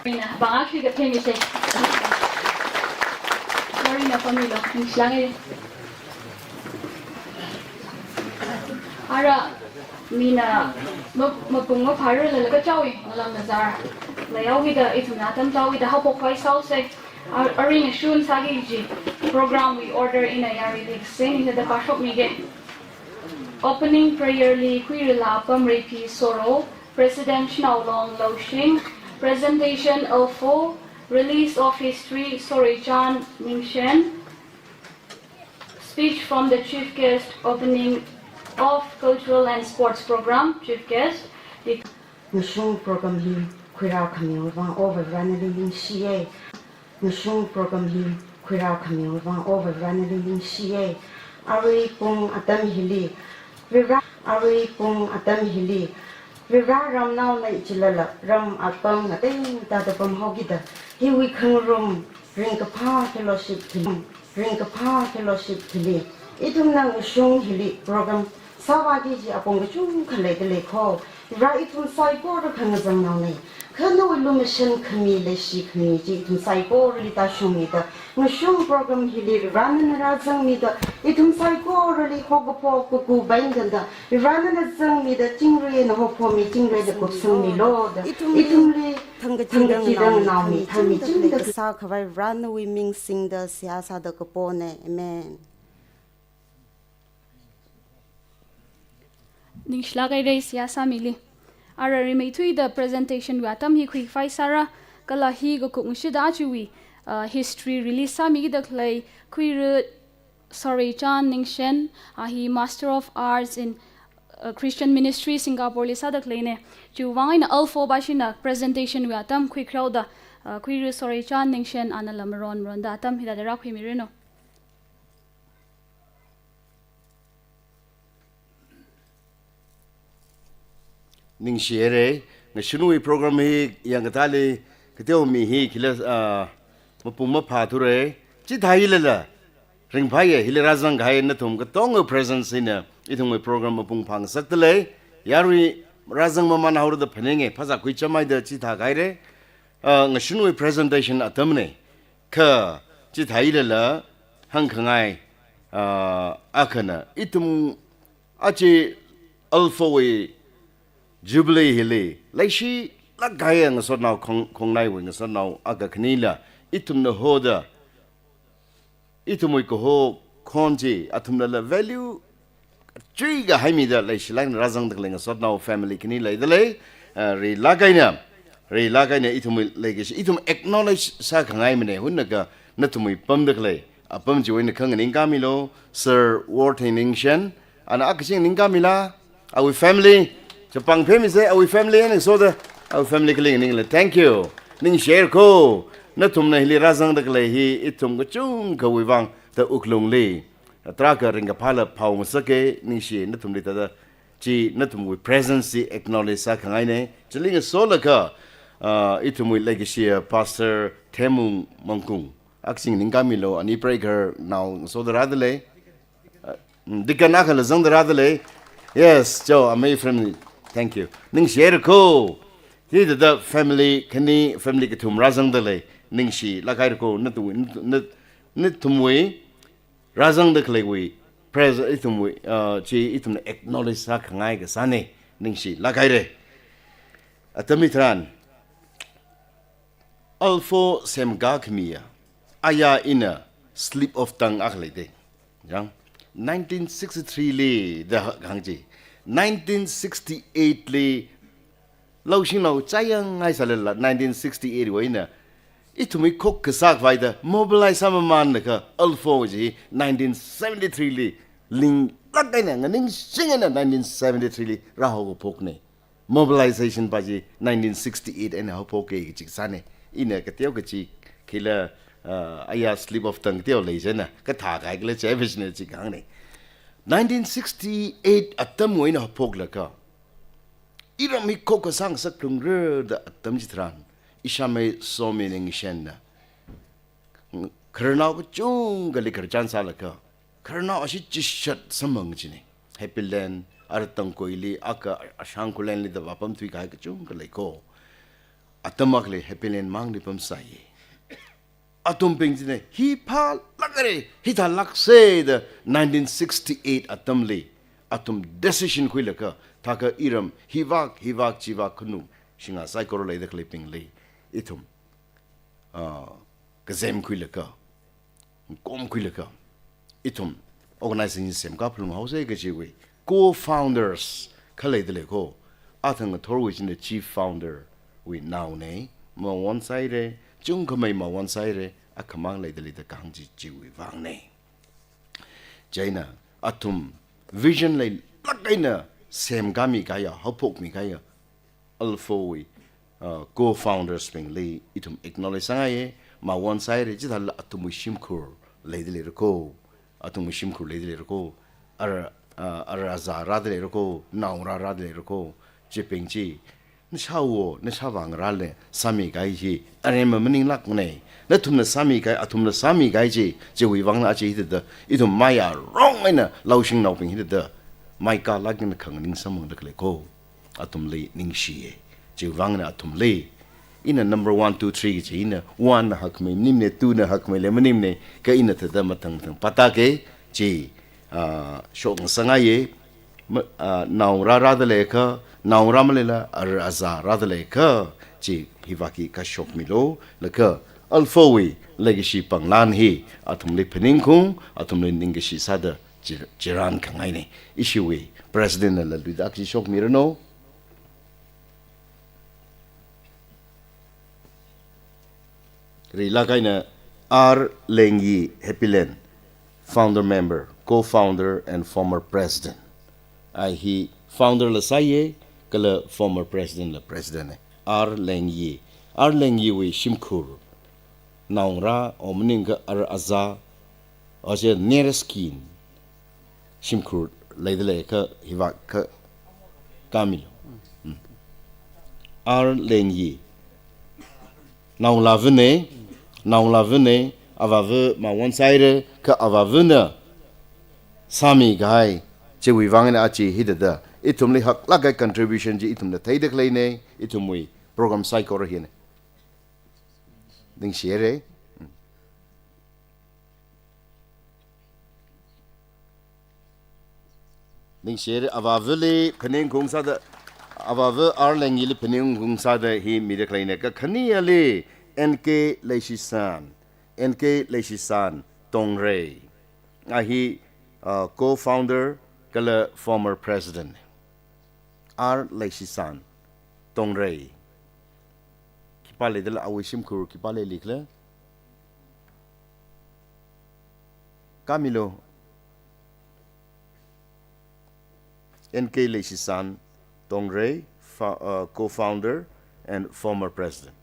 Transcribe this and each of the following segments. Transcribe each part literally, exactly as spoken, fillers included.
Mina, bang akhi ka theng ise. Sorry na pamilo, ningshilānge. Ara, mina, ma-, mapung maphārarlala kachaowui ngalam nazar. Layaowuida, ithumna atam chaowuida haophok khavai sāuse. Ar-, arui ngashun sāki kaji program wui order ina yaruili kaseng hithāda pāshokmige. Opening prayer li khuirala apam Reiphi Soro, President Shanaolong Loushing, presentation L four, release of history Soreichan Ningshen, speech from the chief guest, opening of cultural and sports program, chief guest, the Ngashun program hi khuirā khamiwui vang O Varivara nali ningshiye. Ngashun program hi khuirā khamiwui vang O Varivara nali ningshiye. Arui pung atam hili, Varivara, arui pung atam hili, Varivara ramnaona chilala, ram apam ngatei tāda pamhaokida, hiwui khangarum, ringkaphā fellowship hili, ringkaphā fellowship hili, ithumna ngashun hili program sāvāki kaji apong kachungkha leida lei kho. Varivara ithum saikora khangazangnaone. Kha nawui lumashan khami leishi khami chi ithum saikorali tāshungmida, ngashun program hili Varivara nana rāzangmida, ithum saikorali haokaphok kaku baingkanda, Varivara nana zangmida, chingri eina haophomi, chingri eina kupsangmilo da, ithumli thangkachida nganaomi, thangmi chingda kasā khavai Varivara nawui ming singda seihā sāda kapone. Amen. Ningshilāk haire seihā sāmili. Ara rimeithuida presentation wui atam hi khuikhavai sāra, kala hi kakuk ngashida achiwui, uh, history release sāmikida khalei khuira Soreichan Ningshen, a hi Master of Arts in, uh, Christian Ministry Singapore li sāda khaleine. Chiwui vang eina L four bashina presentation wui atam khuikharaoda, uh, khuira Soreichan Ningshen anala maron maronda atam hithāda rākhuimiranu. Ningshi haire, ngashunwui program hi yangkatali, kateo mi hi khila, ah, mapung maphāthura. Chithālala, ringphāya, hili rāzangkahai nathum katonga presence hina ithumwui program mapung phāngasakda lei. Yarui rāzang mamānhaorada phaninge, phazā khuicham haida chithā kahaire. Ah, ngashunwui presentation atamne. Kha, chithālala, hāngkhangai, ah, akhana, ithum achi L four wui Jubilee hili, leishilāk kahai ngasotnao khong-, khongnaiwui ngasotnao akha khanila, ithumna hoda, ithumwui kaho khon chi, athumlala value chuikahai mida leishilāk eina rāzangda khalei ngasotnao family khani leida lei, ah, rilāk eina, rilāk eina ithumwui leikashi, ithum acknowledge sākhangaimane, hunakha nathumwui pamda khalei apam chiwui eina kha nganingkāmilo, Sir Worthing Ningshen, ana akha chi nganingkāmila, awui family, chapang phemise, awui family eina ngasoda, awui family khaling ningla, thank you. Ningshi haira ko, nathumna hili rāzangda khalei hi, ithum kachungkhawui vang, da wuklungli tarākha ringkaphāla phāngasake, ningshi nathumli tada, chi nathumwui presence chi acknowledge sākhangaine, chili ngasolaga, ah, ithumwui leikashi, ah, Pastor Themung Mangkung, akha chi nganingkāmilo, ani prayer nao ngasoda rāda lei, ah, mm, deacon akhala zangda rāda lei, yes, cho, amei friend, thank you, ningshi haira ko, hithāda family khani, family kathum rāzangda lei, ningshilāk haira ko, nathum, nat-, nat-, nathumwui, rāzangda khaleiwui, pres-, ithumwui, uh, chi ithumna acknowledge sākhangai kasāne, ningshilāk haire. Atam hitharan, L four semkā khamiya, aya ina slip of tongue akha leide. Yang, nineteen sixty-three li da ha-, hāng chi, nineting sixty-eight li Laoshingnao chāyangngai sālala nineteen sixty-eight wui eina ithumwui khok kasā khavai da mobilize sāmamānlaga L four chi nineteen seventy-three li linglāk eina nganingshing eina nineteen seventy-three li rāhaokaphokne. Mobilization pa chi nineteen sixty-eight eina haophoke kachi sāne. Ina kateo kachi khila, ah, aya slip of tongue kateo lei china, kathā kahai kala chai business chi kahāngne. Nineteen sixty-eight atamwui eina haophoklaga iram hi khok kasā ngasakphalungra da atam chitharan, ishāmei Somi Ningshenna khararnao kachungkhali khararchan sālaga, khararnao ashi chishat samphang kachine. Happy Land, ara Tangkhuili, akha Ashang Khullenli da vāpamthui kahai kachungkha leiko. Tamakli Happy Land mangli pamsai. Atumbing china hi phālākra, hithālāksa da nineteen sixty-eight atamli athum decision khuilaga, thākha iram hivak, hivak, chivak khanuk, shinga saikora leida khaleibingli ithum, ah, kazem khuilaga, kom khuilaga, ithum organization semkā phalung haosa kajiwui co-founders khalei dalei ko. Athang ngathorwui china chief founder wui naona, mawon sāhaira, chungkhamei mawon sāhaira, akhamang leidalei da kahāng chi chiwui vangna. Chieina athum vision leilāk eina semkāmi kahaiya, haophokmi kahaiya, Alpha wui, uh, co-founders bingli ithum acknowledge sāngaiya, mawon sāhaira, chithālala athumwui shimkhur leidalei rako, athumwui shimkhur leidalei rako, ara, uh, ara azā rādalei rako, naongarā rādalei rako, chibing chi, nashāwo, nashāvā ngarāla sāmi kahai chi, aremma maninglākmana, nathumna sāmi kahai, athumna sāmi kahai chi, chiwui vangna aja hithāda, ithum mayarong eina Laushingnaobing hithāda, maikā lāk eina khanganing samphangda khalei ko. Athumli ningshiya. Chiwui vangna athumli. Ina number one, two, three kaji ina one na hakmei maningmana, two na hakmeila maningmana, kha ina thāda mathang mathang pātāka, chi, ah, shokngasakngaiya, ma-, ah, naongarā rādalei kha, naongarā maleila, ara azā rādalei kha, chi hivāki kashokmilu, laga Alpha wui leikashi panglan hi, athumli phaningkhaung, athumli ningkashi sāda, chir-, chirān khangaina. Ishiwui President nala luida akshi shokmiranu. Rilāk eina R Lengyi, Happy Land, founder member, co-founder and former president. A hi founder la sāya, kala former president la president na. R Lengyi, R Lengyiwui shimkhur, naongarā, o maningkha ara azā, o chi nearest kin, shimkhur leidalei kha hivāk kha kamilu. Mm. R Lengyi. Naongalāvana, naongalāvana, avāva mawon sāhaira, kha avāvana sāmi kahai, chiwui vangna aja hithāda, ithumli haklāk kahai contribution chi ithumna theida khaleina, ithumwui program saikora hina. Ningshihaira. Ningshihaira, avāvali phaningkhaung sāda, avāva R Lengyili phaningkhaung sāda hi mida khaleina. Kakhaneli N K Leishisan, N K Leishisan Tongrei. A hi, uh, co-founder kala former president. R Leishisan Tongrei. Khipā leidalei awui shimkhur, khipā leili khala? Kamilu. N K Leishisan Tongrei, fo-, uh, co-founder and former president.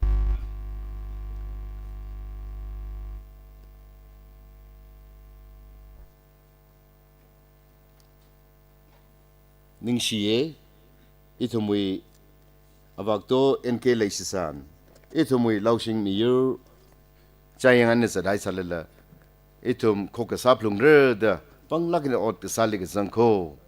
Ningshiya, ithumwui avākto N K Leishisan, ithumwui Laushing miyur chayang ana zathai sālala, ithum khokkasā phalungra da, panglāk eina ot kasāli kazang ko.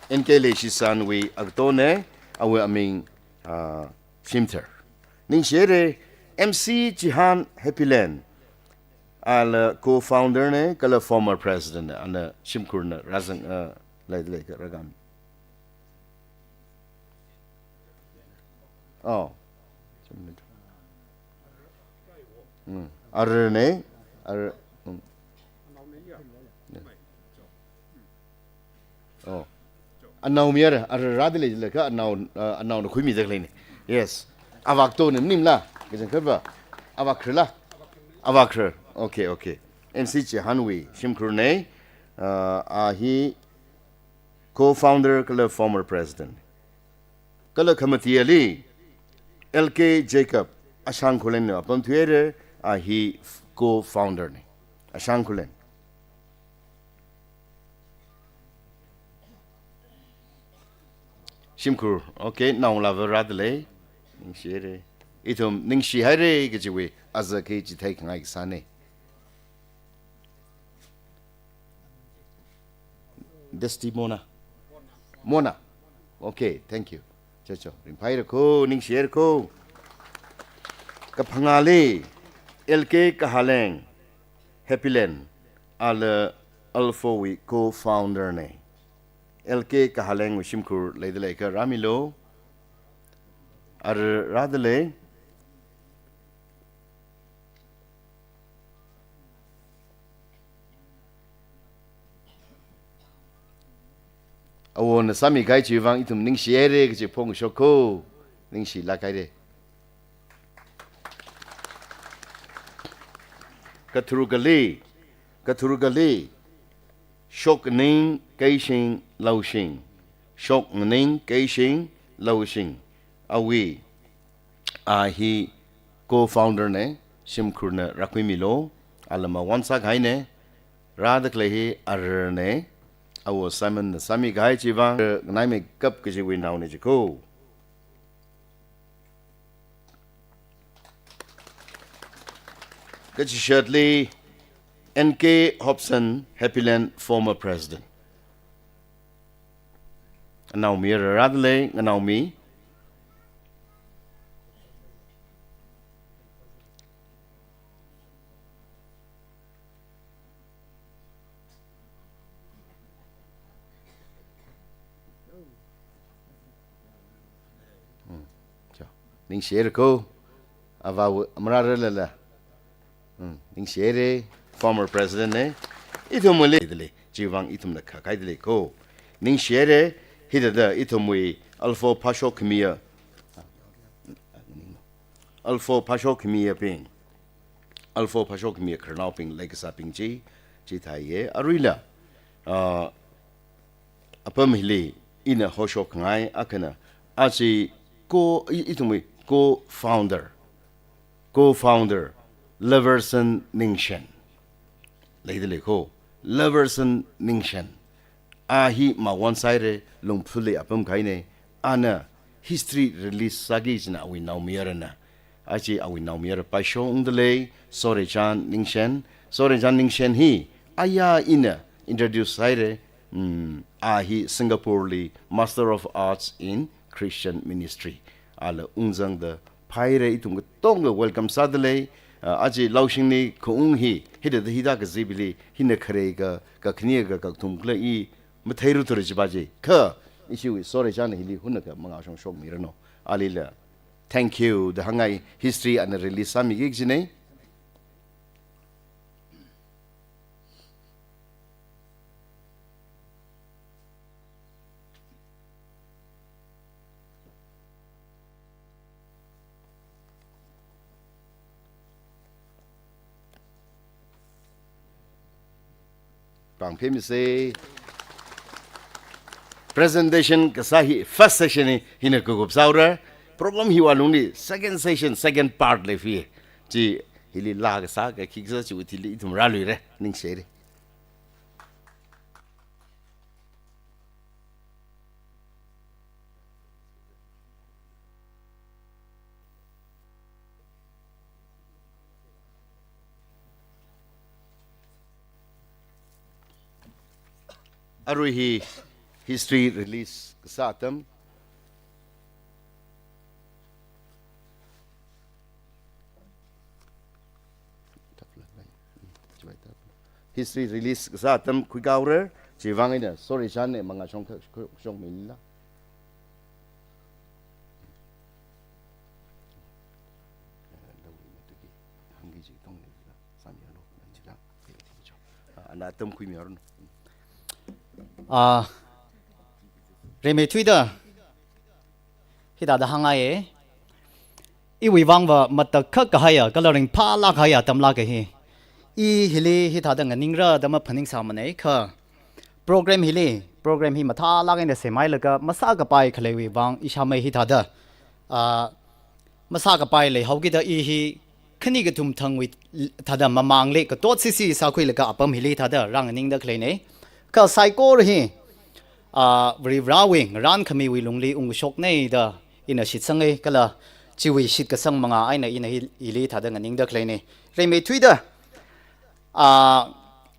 N K Leishisanwui agatona, awui aming, ah, Shimthar. Ningshihaira, M C Chihan Happy Land. Ala co-founder na, kala former president na, ana shimkhurna rāzang, ah, leidalei kha rākam. Oh. Mm. Arana, ar-, mm. Oh. Anaomayara, ara rādalei laga anao, uh, anaona khuimida khaleina. Yes. Avāktona maningla, kachangkhatva. Avākharala. Avākhara. Okay, okay. N C Chihanwui shimkhurna, uh, a hi co-founder kala former president. Kala khamatili, L K Jacob, Ashang Khullen na apam thuihaira, a hi co-founder na. Ashang Khullen. Shimkhur, okay, naongalāva rādalei. Ningshihaira. Ithum ningshi haira kajiwui azak hi chithei khangai kasāna. Destimona. Mona. Okay, thank you. Cho, cho, ringphāra ko, ningshira ko. Kaphangāli, L K Kahaleng, Happy Land, ala Alpha wui co-founder na. L K Kahalengwui shimkhur leida leikha rāmilu. Ara rāda lei. Awona sāmi kahai chiwui vang ithum ningshi haira kaji phongshok ko. Ningshilāk haira. Katharukali, katharukali, Shoknganing Keishing Laushing. Shoknganing Keishing Laushing. Awui, a hi co-founder na, shimkhurna rākhuimilu, ala mawon sākahaina, rāda khalei hi ararna, awo Simon na sāmi kahai chiwui vang, nganaimeikap kajiwui naona jiko. Kachishatli N K Hobson, Happy Land former president. Nganaomi rāda lei, nganaomi. Hmm. Cho. Ningshira ko. Avā marāralala. Hmm. Ningshira. Former president na. Ithumwuili. Chiwui vang ithumna khakaida lei ko. Ningshira. Hithāda ithumwui Alpha phāshok khamiya. Alpha phāshok khamiyabing, Alpha phāshok khamiya khararnaobing, leikasābing chi, chitheiya. Aruila, ah, apam hili ina hoshok khangai akhana, aja co, i, ithumwui co-founder, co-founder, Loverson Ningshen. Leida lei ko, Loverson Ningshen. A hi mawon sāhaira, Lungphuli apam kahaina, ana history release sāki kajina awui naomayarana. Aja awui naomayara paisho ungda lei, Sorechan Ningshen. Sorechan Ningshen hi, aya ina introduce sāhaira, mm, a hi Singapore li Master of Arts in Christian Ministry. Ala ungzangda phāhaira, ithum katonga welcome sāda lei, ah, aja Laushingli khaung hi, hithāda hithāda kazipli, hina khare ka, kakhane ka, kathum khala i, matheiruthura jiba chi. Kha, ishiwui Sorechan hili hunakha mangā shongshokmiranu. Alila, thank you da hāngngai, history ana release sāmiki kajina. Pāng phimisa. Presentation kasā hi first session hi, hina kakup sāhaora. Program hiwui lungli second session, second part lei phi. Chi hili laa kasā, kakhik kasā chiwui thili ithum rāluira. Ningshira. Arui hi history release kasā atam. History release kasā atam khuikāhaora, chiwui vang eina Sorechan na mangā shong, shongmila. Ana atam khuimihaoranu. Ah, rimeithuida hithāda hāngngaiya. Iwui vangva matakhak kahaiya, kala ringphālāk kahaiya atamlāka hi. I hili hithāda nganingra da maphaningsāmana kha. Program hili, program hi mathālāk eina semhailaga masākapai khaleiwui vang ishāmei hithāda, ah, masākapai leihaokida i hi khani kathum thangwui thāda mamangli katotsisi sākhuilaga apam hili thāda rānganingda khaleina. Kha saikora hi, ah, Varivarāwui ngarānkhamiwui lungli ungshokna da ina shitsanga kala Chiwui shitkasang manga eina ina hi, hili thāda nganingda khaleina. Rimeithuida, ah,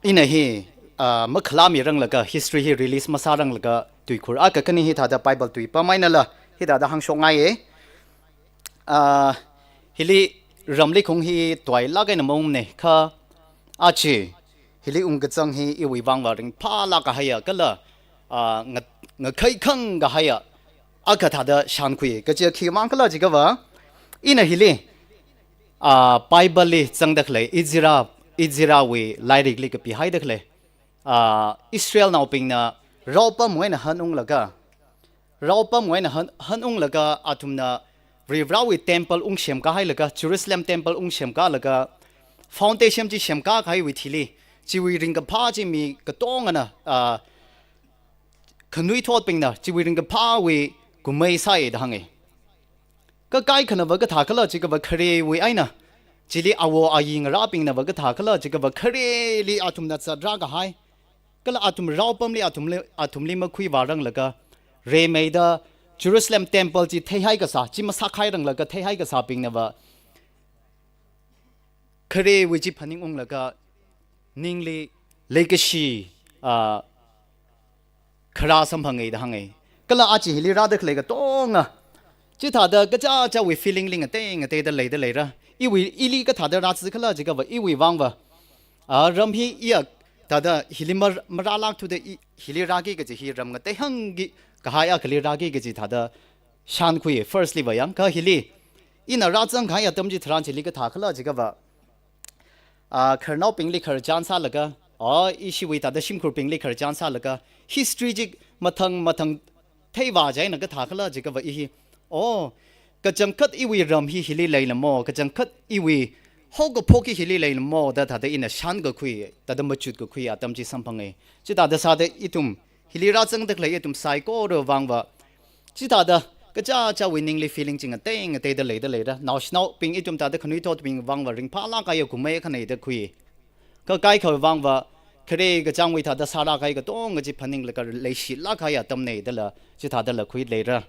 ina hi, ah, makhalāmiranglaga, history hi release masāranglaga, tuikhur akha khani hithāda Bible tuipam einala, hithāda hāngshokngaiya. Ah, hili ramli khaung hi tuilāk eina maungmana, kha aja, hili ungkazang hi iwui vangva ringphālāk kahaiya, kala, ah, nga-, ngakhaikhang kahaiya, akha thāda shānkhui. Kaja khimang khala jiakhava, ina hili, ah, Bible li zangda khalei, Ezra, Ezrawui lairikli kapihaida khalei, ah, Israelnaobingna raopamwui eina hanunglaga, raopamwui eina han-, hanunglaga athumna Varivarawui temple ungsemkahailaga, Jerusalem temple ungsemkalaga, foundation chi semkakahaiwui thili, chiwui ringkaphā chi mi katongana, ah, khanuithotbingna chiwui ringkaphāwui kumei sāi da hānga. Kha kaikhanava kathā khala jiakhava kharewui eina, chili awo ayi ngarābingnava kathā khala jiakhava khareli athumna zatrākahai, kala athum raopamli athumli, athumli makhuivāranglaga, rimeida Jerusalem temple chi theihai kasā, chi masākhairanglaga theihai kasābingnava kharewui chi phaningunglaga, ningli leikashi, ah, kharā samphangai da hānga. Kala aja hili rāda khalei katonga, chithāda kachichāwui feeling li ngatei ngateida leida leira. Iwui, ili kathāda rātsi khala jiakhava iwui vangva, ah, ram hi iya thāda hili mar-, marālākthuda i-, hili rāki kaji hi ram ngateihangki kahai akhali rāki kaji thāda shānkhui, first liva yang. Kha hili ina rāzangkahai atam chitharan chili kathā khala jiakhava, ah, khararnaobingli khararchan sālaga, oh, ishiwui thāda shimkhurbingli khararchan sālaga, history chi mathang mathang theivā chieina kathā khala jiakhava i hi, oh, kachangkhat iwui ram hi hili leilamo, kachangkhat iwui haokaphok hi hili leilamo da thāda ina shānkakhui, thāda machutkakhui atam chi samphangai. Chithāda sāda ithum hili rāzangda khalei ithum saikora vangva, chithāda kachichāwui ningli feeling chi ngatei ngateida leida leira. Naoshinaobing ithum thāda khanuithotbing vangva ringphālāk kahaiya kumei akhana da khui. Kha kaikha vangva khare kachangwui thāda sārākahai katonga chi phaninglaga leishilāk kahaiya atamna dala chithādala khuileira.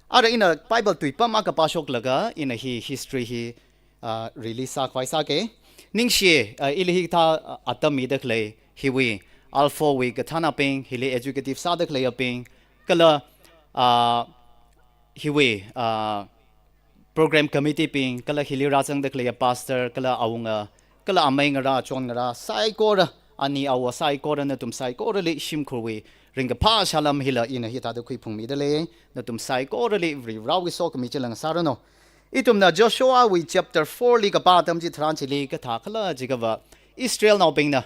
Ara ina Bible tuipam akha pāshoklaga ina hi history hi, ah, release sākhavai sāka. Ningshi, ah, ili hikathā, ah, atam mida khalei hiwui Alpha wui kathānabing, hili executive sāda khaleiyabing, kala, ah, hiwui, ah, program committee bing, kala hili rāzangda khaleiya pastor, kala awunga, kala amei ngarā, chon ngarā saikora, ani awo saikora, nathum saikorali shimkhurwui ringkaphā salam hila ina hithāda khuiphungmida lei. Nathum saikorali Varivarawui sokhami chila ngasāranu. Ithumna Joshuawui chapter four li kapā atam chitharan chili kathā khala jiakhava, Israelnaobingna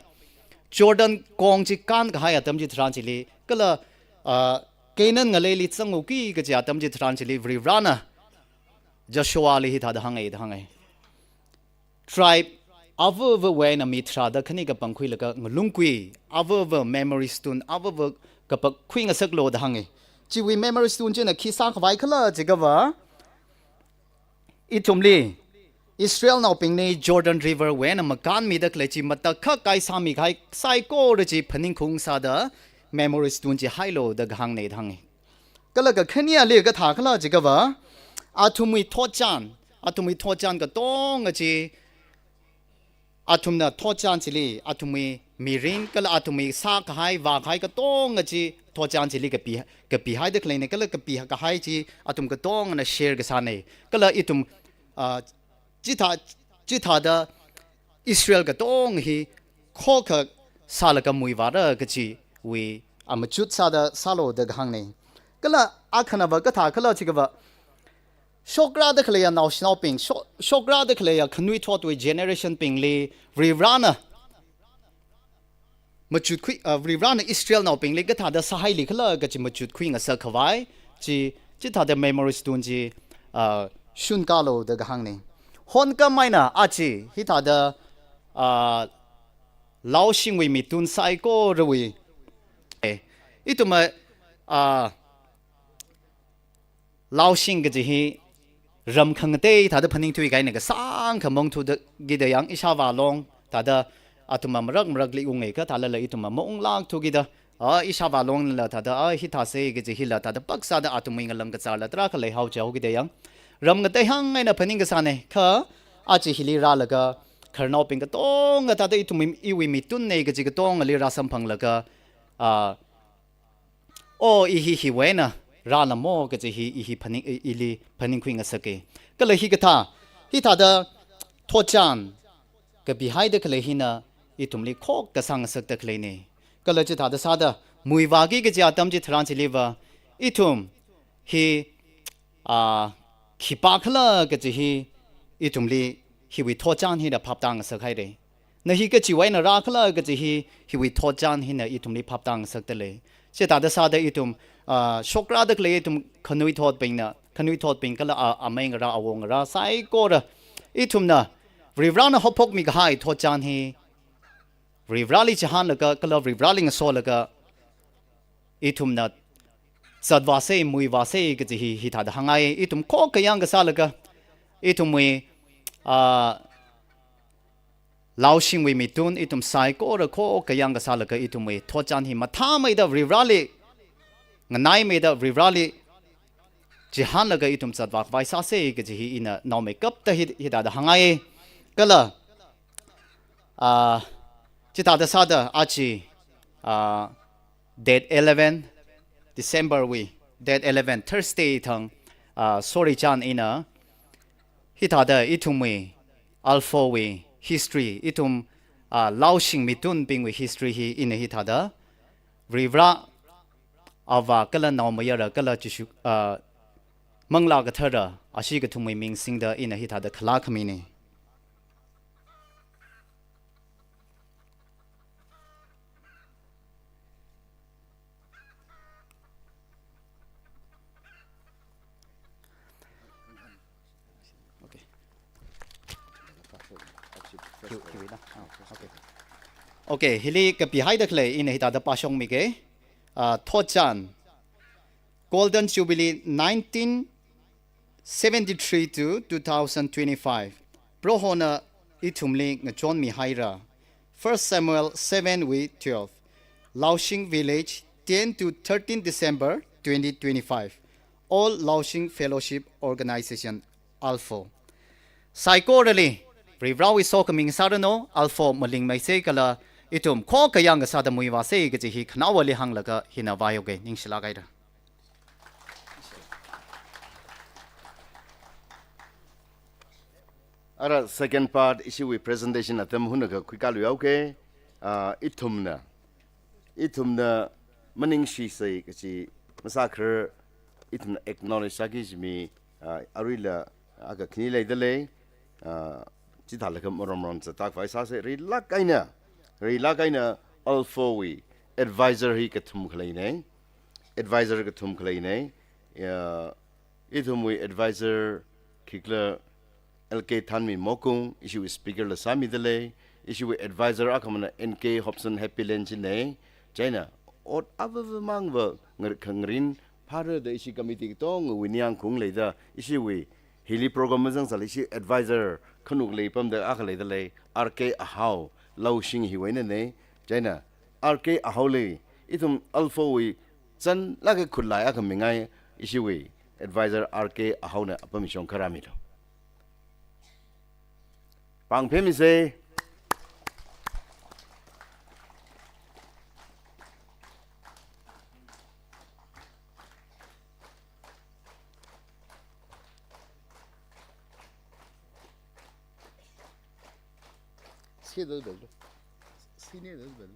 Jordan kong chi kānkahai atam chitharan chili, kala, ah, Canaan ngaleili zangluiki kaji atam chitharan chili Varivarana Joshuali hithāda hāngai da hāngai. Tribe avāvawui eina mi tharāda khani kapangkhuilaga ngalungkui, avāva memory stone avāva kapangkhui ngasaklu da hāngai. Chiwui memory stone china khi sākhavai khala jiakhava, ithumli Israelnaobingli Jordan River wui eina makānmida khalei chi matakhak kai sāmikahai saikora chi phaningkhaung sāda memory stone chi hailu da kahāngna da hāngai. Kala kakhaneli kathā khala jiakhava, athumwui thotchan, athumwui thotchan katonga chi, athumna thotchan chili, athumwui mirin, kala athumwui sākahai, vākahai katonga chi, thotchan chili kapi, kapihaida khaleina, kala kapikahai chi, athum katongana share kasāna. Kala ithum, ah, chithā, chithāda Israel katonga hi khokha sālaga muivāra kajiwui amachut sāda sālu da kahāngna. Kala akhanava kathā khala jiakhava, shokrāda khaleiya naoshinaobing, shok-, shokrāda khaleiya khanuithotwui generation bingli Varivarana machutkhui, ah, Varivarana Israelnaobingli kathāda sāhaili khala kaji machutkhui ngasakkhavai chi, chithāda memory stone chi, ah, shunkālu da kahāngna. Honkam eina aja hithāda, ah, Laoshingwui mitun saikorawui, eh, ithumva, ah, Laoshing kaji hi ram khangatei thāda phaningthuikahaina, kasāngkha maungthuda kida yang, ishāvā long thāda athumva marak marakli ungai kha thālala ithumva maunglākthu kida, ah, ishāvā longla thāda, ah, hithāsa kaji hila thāda pāksāda athumwui ngalang kazārla tarākha leihaochaokida yang. Ram ngateihang eina phaning kasāne, kha aja hili rālaga, khararnaobing katonga thāda ithum iwui mitunne kaji katongali rāsamphanglaga, ah, o, i hi hiwui eina rālamo kaji hi, i hi phaning, i, ili phaningkhui ngasake. Kala hikathā, hithāda thotchan kapihaida khalei hina ithumli khokkha sāngasakda khaleine. Kala chithāda sāda muivāki kaji atam chitharan chiliva, ithum hi, ah, khipākhala kaji hi ithumli hiwui thotchan hina phaptāngasakhaire. Na hi kachiwui eina rākhala kaji hi, hiwui thotchan hina ithumli phaptāngasakdalei. Chithāda sāda ithum, ah, shokrāda khalei ithum khanuithotbingna, khanuithotbing kala, ah, amei ngarā, awo ngarā, saikora ithumna Varivarāna haophokmi kahai thotchan hi Varivarāli chihānlaga, kala Varivarāli ngasolaga, ithumna zatvāsei, muivāsei kaji hi, hithāda hāngngai. Ithum khokkha yangkasālaga, ithumwui, ah, Laoshingwui mitun, ithum saikora khokkha yangkasālaga, ithumwui thotchan hi mathāmeida Varivarāli, nganaimeida Varivarāli chihānlaga ithum zatvākhavai sāsei kaji hi ina naomeikapta hi, hithāda hāngngai. Kala, ah, chithāda sāda aja, ah, date eleven December wui, date eleven Thursday thang, ah, sorichan ina hithāda ithumwui Alpha wui history, ithum, ah, Laoshing mitunbingwui history hi ina hithāda Varivarā Avā kala Naomayara kala Jishu, ah, Manglā Kathara ashi kathumwui ming singda ina hithāda khalā khamine. Okay. Kiu, kiu ina. Ah, okay. Okay, hili kapihaida khalei ina hithāda pāshokmige. Ah, thotchan. Golden Jubilee nineteen seventy-three to two thousand twenty-five. Prohona ithumli ngachonmihaira. First Samuel seven wui twelve. Laoshing Village, ten to thirteen December twenty twenty-five. All Laoshing Fellowship Organization, Alpha. Saikorali, Varivarāwui sokhami ngasāranu, Alpha malingmeisei kala ithum khokkha yangkasāda muivāsei kaji hi khanaowali hānglaga hina vāyuge, ningshilāk haira. Ara second part, ishiwui presentation atam hunakha khuikalu yauke, ah, ithumna, ithumna maningshisei kaji masākhar, ithumna acknowledge sāki jimi, ah, aruila akha khani leidalei, ah, chithālaga marom marom zatvākhavai sāsei, rilāk eina, rilāk eina Alpha wui advisor hi kathum khaleine, advisor kathum khaleine, ya, ithumwui advisor khikhala L K Thanmi Mokung, ishiwui speaker la sāmidalei, ishiwui advisor akhamana N K Hobson Happy Land chine, chieina ot avāvamangva ngar-, khangarin phāra da ishi committee katongawui ningyāng khaung leida, ishiwui hili program mazangsālala ishi advisor khanuk lei pamda akha leidalei, R K Ahao, Laoshing hiwui einane, chieina R K Ahaoli, ithum Alpha wui zanlāka khutlai akha mingai, ishiwui advisor R K Ahaona apam shong kharāmilu. Pāng phemisei. Senior level. Senior level.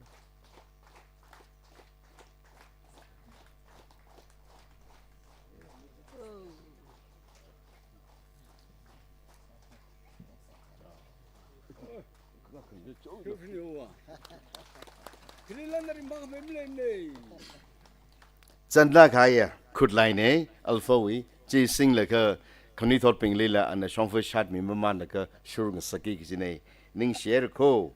Zanlāka khaya khutlaine, Alpha wui, chi singlaga khanuithotbinglila ana shongfa shatmi mamanlaga shur ngasakki kajine, ningshirako.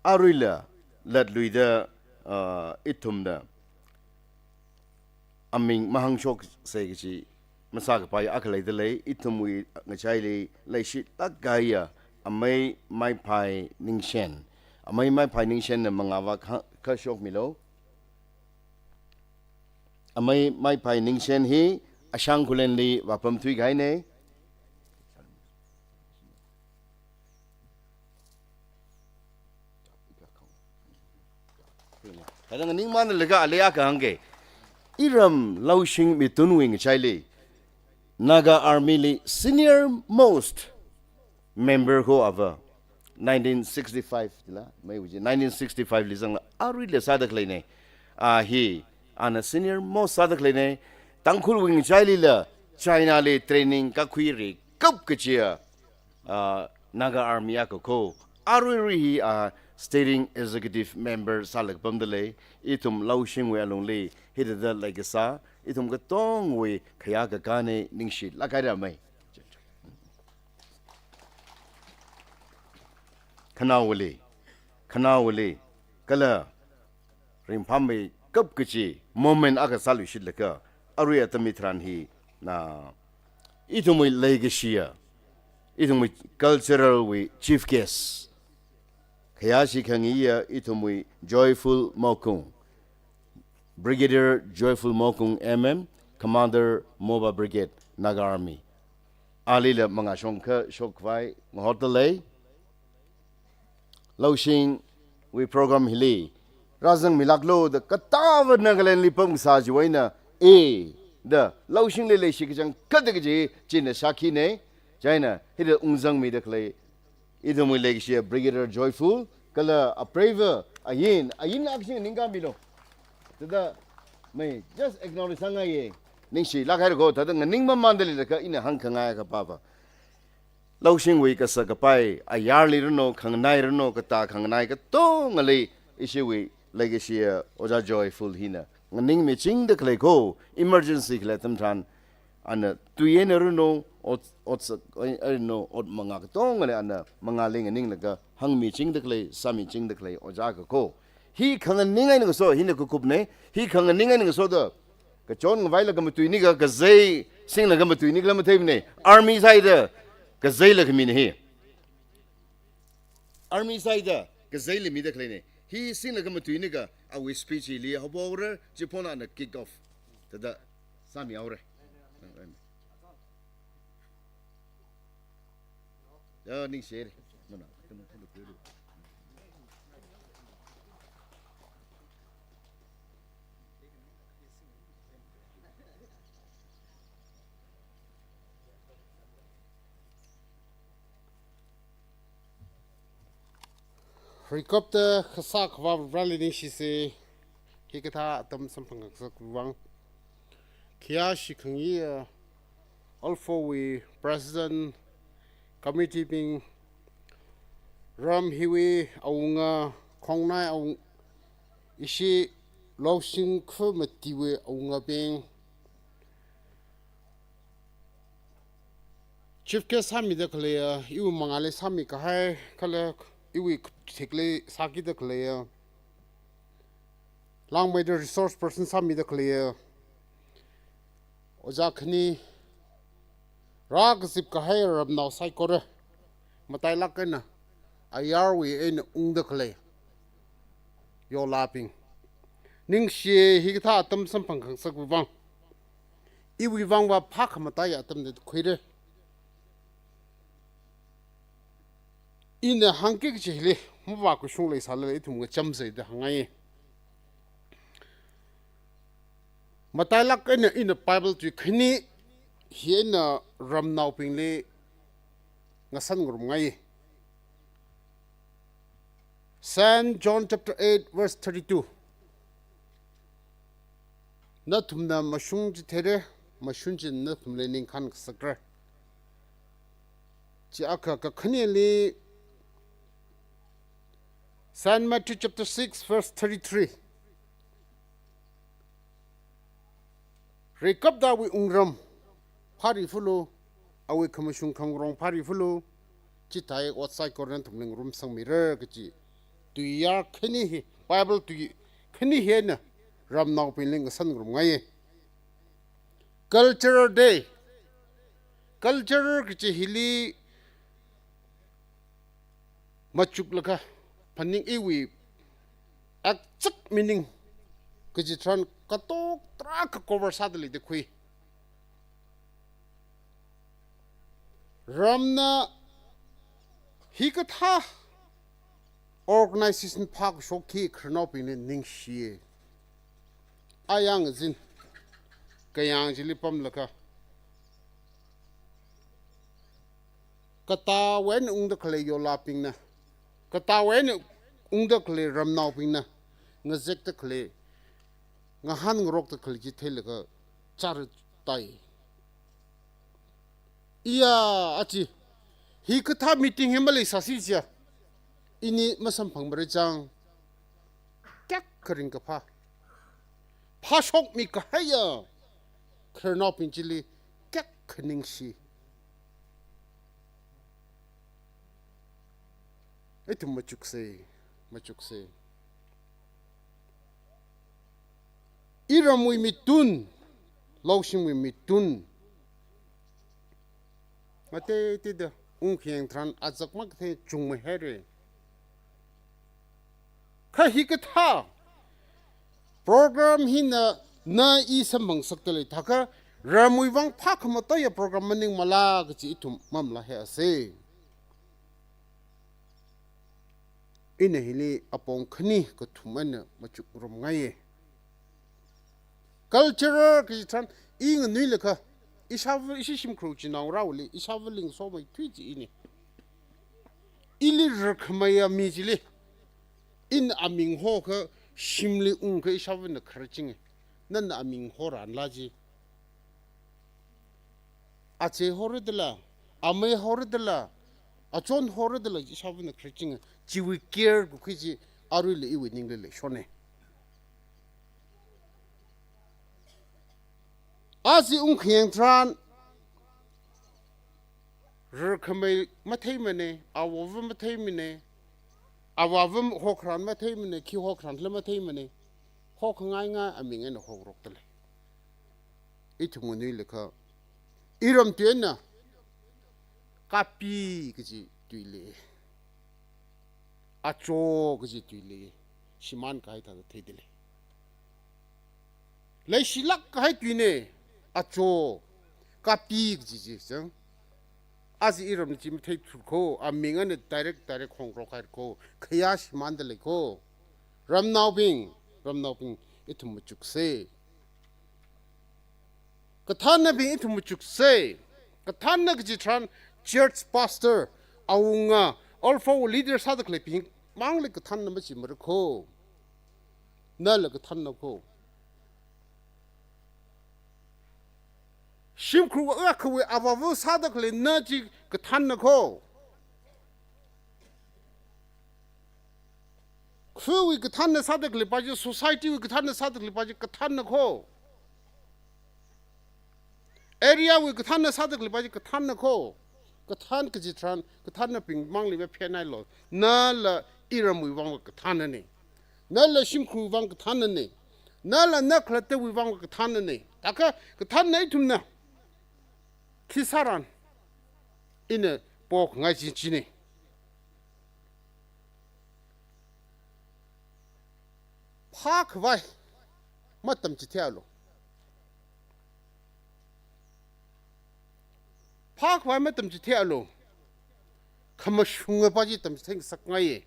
Aruila latluida, ah, ithumna aming mahāngshoksei kaji masākapai akha leidalei, ithumwui ngachaili leishilāk kahaiya amei Maiphai Ningshen. Amei Maiphai Ningshenna mangāvā kha-, khashokmilu. Amei Maiphai Ningshen hi Ashang Khulenli vāpamthuikahaina. Kha nganingmana laga ali akha hāngga. Iram Laushing Mitunwui ngachaili Naga Army li senior most member ko ava nineteen sixty-five la, mai wuji nineteen sixty-five li zangla aruila sāda khaleina. A hi, ana senior most sāda khaleina. Tangkhulwui ngachailila China li training kakhui rikap kachiya, a, Naga Army akha ko. Aruirui hi, a, steering executive member sālaga pamda lei. Ithum Laushingwui alungli hithāda leikasā, ithum katongwui khayā kakāna, ningshilāk haira mai. Khanaowali, khanaowali, kala ringphāmeikap kachi moment akha sāluishitlaga, arui atam hitharan hi, na, ithumwui leikashiya, ithumwui cultural wui chief guest, khayāshi khangayiya ithumwui Joyful Mokung, Brigadier Joyful Mokung M M, Commander Moba Brigade, Naga Army. Alila mangā shongkha shokkhavai ngahotda lei. Laushingwui program hili rāzangmilāklu da katāva Nagaland li pamkasā chiwui eina, e, da Laushingli leishi kachangkhat kaji china shākhina. Chieina hithāda ungzangmida khalei ithumwui leikashiya Brigadier Joyful, kala apreiva, ain, ain akha sing ningkamilu. Thāda, mai, just acknowledge sāngaiya. Ningshilāk haira ko, thāda nganingmamanda leilakha ina hāngkhangai kapava. Laushingwui kasak kapai, ayarli ranu, khanganai ranu, katā khanganai katongali, ishiwui leikashiya Ojā Joyful hina nganingmichingda khalei ko, emergency khalei atam tharan, ana tui eina ranu, ot, otsak, ai, ai, no, ot mangā katongali ana mangāli nganinglaga hāngmichingda khalei, sāmichingda khalei ojā akha ko. Hi khanganing eina ngaso, hina kakupna, hi khanganing eina ngasoda kachon ngavaila khamatuini kha, kazei singla khamatuini kha la matheimana. Army sāhaida kazeila khamina hi. Army sāhaida kazeila mida khaleina. Hi singla khamatuini kha, awui speech hili haophokra, chipon ana kick off thāda sāmihaora. Ya, ningshire. Mana, katam thulu peru. Rikapta kasā khavā Vareli ningshisa, hikathā atam samphang kasak vang. Khayāshi khangayi, uh, Alpha wui President, Committee bing, ram hiwui awunga, khongnai awung, ishi Laushing khamatiwui awungabing, chief guest sāmida khaleiya, iwui mangāli sāmikahai, kala iwui thikli sākida khaleiya, langmeida resource person sāmida khaleiya, ojā khani, rākazip kahai ramnao saikora, matailāk eina, ayarwui eina ungda khalei yolabing. Ningshi, hikathā atam samphang khangasak vang. Iwui vangva phākhamataiya atamna khuira. Ina hāngki kachi hili, mavākhuishung leisālala ithum ngachamsa da hāngngai. Matailāk eina ina Bible tui khani hi eina ramnaobingli ngasan ngarumngai. Saint John chapter eight verse thirty-two. Nathumna mashung chi theira, mashun china nathumli ningkhan kasakra. Chi akha, kakhaneli Saint Matthew chapter six verse thirty-three. Rikapda awui wungram phārifalu, awui khamashung khangarong phārifalu, chithāi ot saikora nathumli ngarumsangmira kachi tuiyār khani hi, Bible tui khani hi eina ramnaobingli ngasan ngarumngai. Cultural Day. Culture kachi hili machuklaga phaning iwui exact meaning kaji tharan katok tarākha cover sāda leida khui. Ramna hikathā organization phākashok hi khararnaobingli ningshiya. Ayang zin, kayang chili pamlaga, katā wui eina ungda khalei yolabingna, katā wui eina ungda khalei ramnaobingna ngazekda khalei, ngahānngarokda khalei chi theilaga chāra tai. Iya, achi, hikathā meeting hi maleisāsi jiakha, ini masamphangmara chang, kayākha ringkaphā, phāshokmi kahaiya khararnaobing chili kayākha ningshi. Ithum machuksa, machuksa. Iramwui mitun, Laoshimwui mitun, ngateiteida ungkhayang tharan azak makathei chungmeihaira. Kha hikathā program hina na i samphang sakta lei thākha, ramwui vang phākhamataiya program maningmala kaji ithum mamalahaisa. Ina hili apong khani kathum eina machukngarumngaiya. Cultural kaji tharan, i nganuilakha, ishāva, ishi shimkhur chinaongarāwuili, ishāvali ngasomeithui chi ina. Ili rarkhameiya mi chili, ina aming hokha, shimli ungkha ishāvana khararchinga. Nana aming horanla ji. Ache horadala, amei horadala, achon horadala, ishāvana khararchinga, chiwui care kukhui chi aruila iwui ningli leishona. Aja ungkhayang tharan, rarkhamei matheimana, avāva matheimana, avāva hokharan matheimana, khi hokharanla matheimana, hokhangaingai aming eina horokta lei. Ithum nganuilakha, iram tui eina Kapi kaji tui lei, Acho kaji tui lei, shimānkahai thāda theida lei. Leishilāk kahai tuina, Acho, Kapi kaji chi chang. Aja iram chi matheithura kho, aming eina direct direct hongrokhaira kho, khayā shimānda lei kho. Ramnaobing, ramnaobing, ithum machuksa. Kathānnabing ithum machuksa. Kathānna kaji tharan church pastor, awunga, all for leader sāda khaleibing mangli kathānna machimara kho. Nala kathānna kho. Shimkhur akhawui avāva sāda khalei na chi kathānna kho. Khawui kathānna sāda khaleipa chi, society wui kathānna sāda khaleipa chi kathānna kho. Area wui kathānna sāda khaleipa chi kathānna kho. Kathān kaji tharan, kathānnabing mangli maphenhailu. Nala iramwui vang kathānnana. Nala shimkhurwui vang kathānnana. Nala na khalattawui vang kathānnana. Thākha kathānna ithumna khi sāran, ina pokhangai chi china. Phākhavai matamchitheialu. Phākhavai matamchitheialu. Khamashunga pa chi tamchithei ngasakngaiya.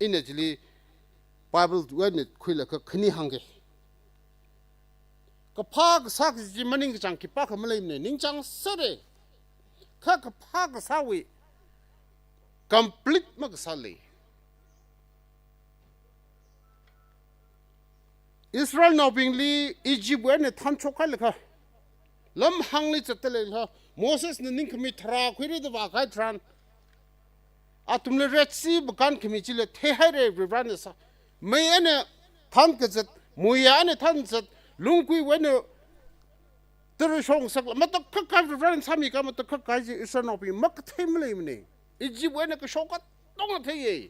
Ina chili Bible wui eina khuilaga khani hāngga. Kaphā kasā kaji chi maningkachāng khipākha maleimana, ningchāngsera. Kha kaphā kasāwui complete makasā lei. Israelnaobingli Egypt wui eina thānshok kahai leikha, lamhāngli zatda leikha, Mosesna ningkhami tharā khuirida vākahai tharan, athumli Red Sea vākankhami chila theihaira, Varivarana sā. Mei eina thānkazat, muiya eina thānzat, lungkuiwui eina tara shong sakla, matakhak kahai Varivarana sāmikahai matakhak kahai chi Israelnaobing makathei maleimana. Egypt wui eina kashok katonga theiya.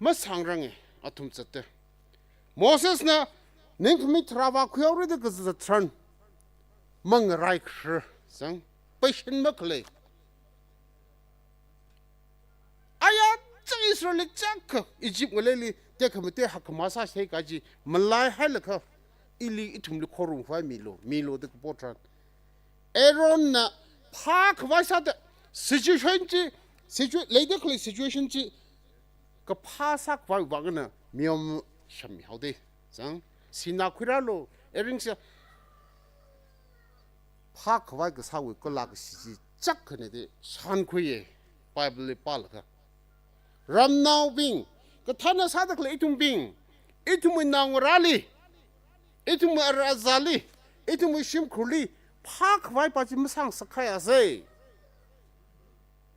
Masāngranga athum zatda. Mosesna ningkhami tharā vākhuihaora da kazat tharan, mangarai khra zang, patient makhalei. Aya chang Israel chakha Egypt ngaleili tekhamatei hakkhamā sāsai kaji malaihailaga, ili ithumli khorumkhavai milu, milu da kapo tharan, Aaronna phākhavai sāda situation chi, situa-, leida khalei situation chi kaphā sākhavai vangna miyom shāmihaoda. Zang, sinā khuirālu, Aaron sā phākhavai kasāwui kala kashi chi chak khane da shānkhuiya, Bible li pālaga. Ramnaobing, kathānna sāda khalei ithumbing, ithumwui naongarāli, ithumwui ara azāli, ithumwui shimkhurli phākhavai pa chi masāngasakkhaisa.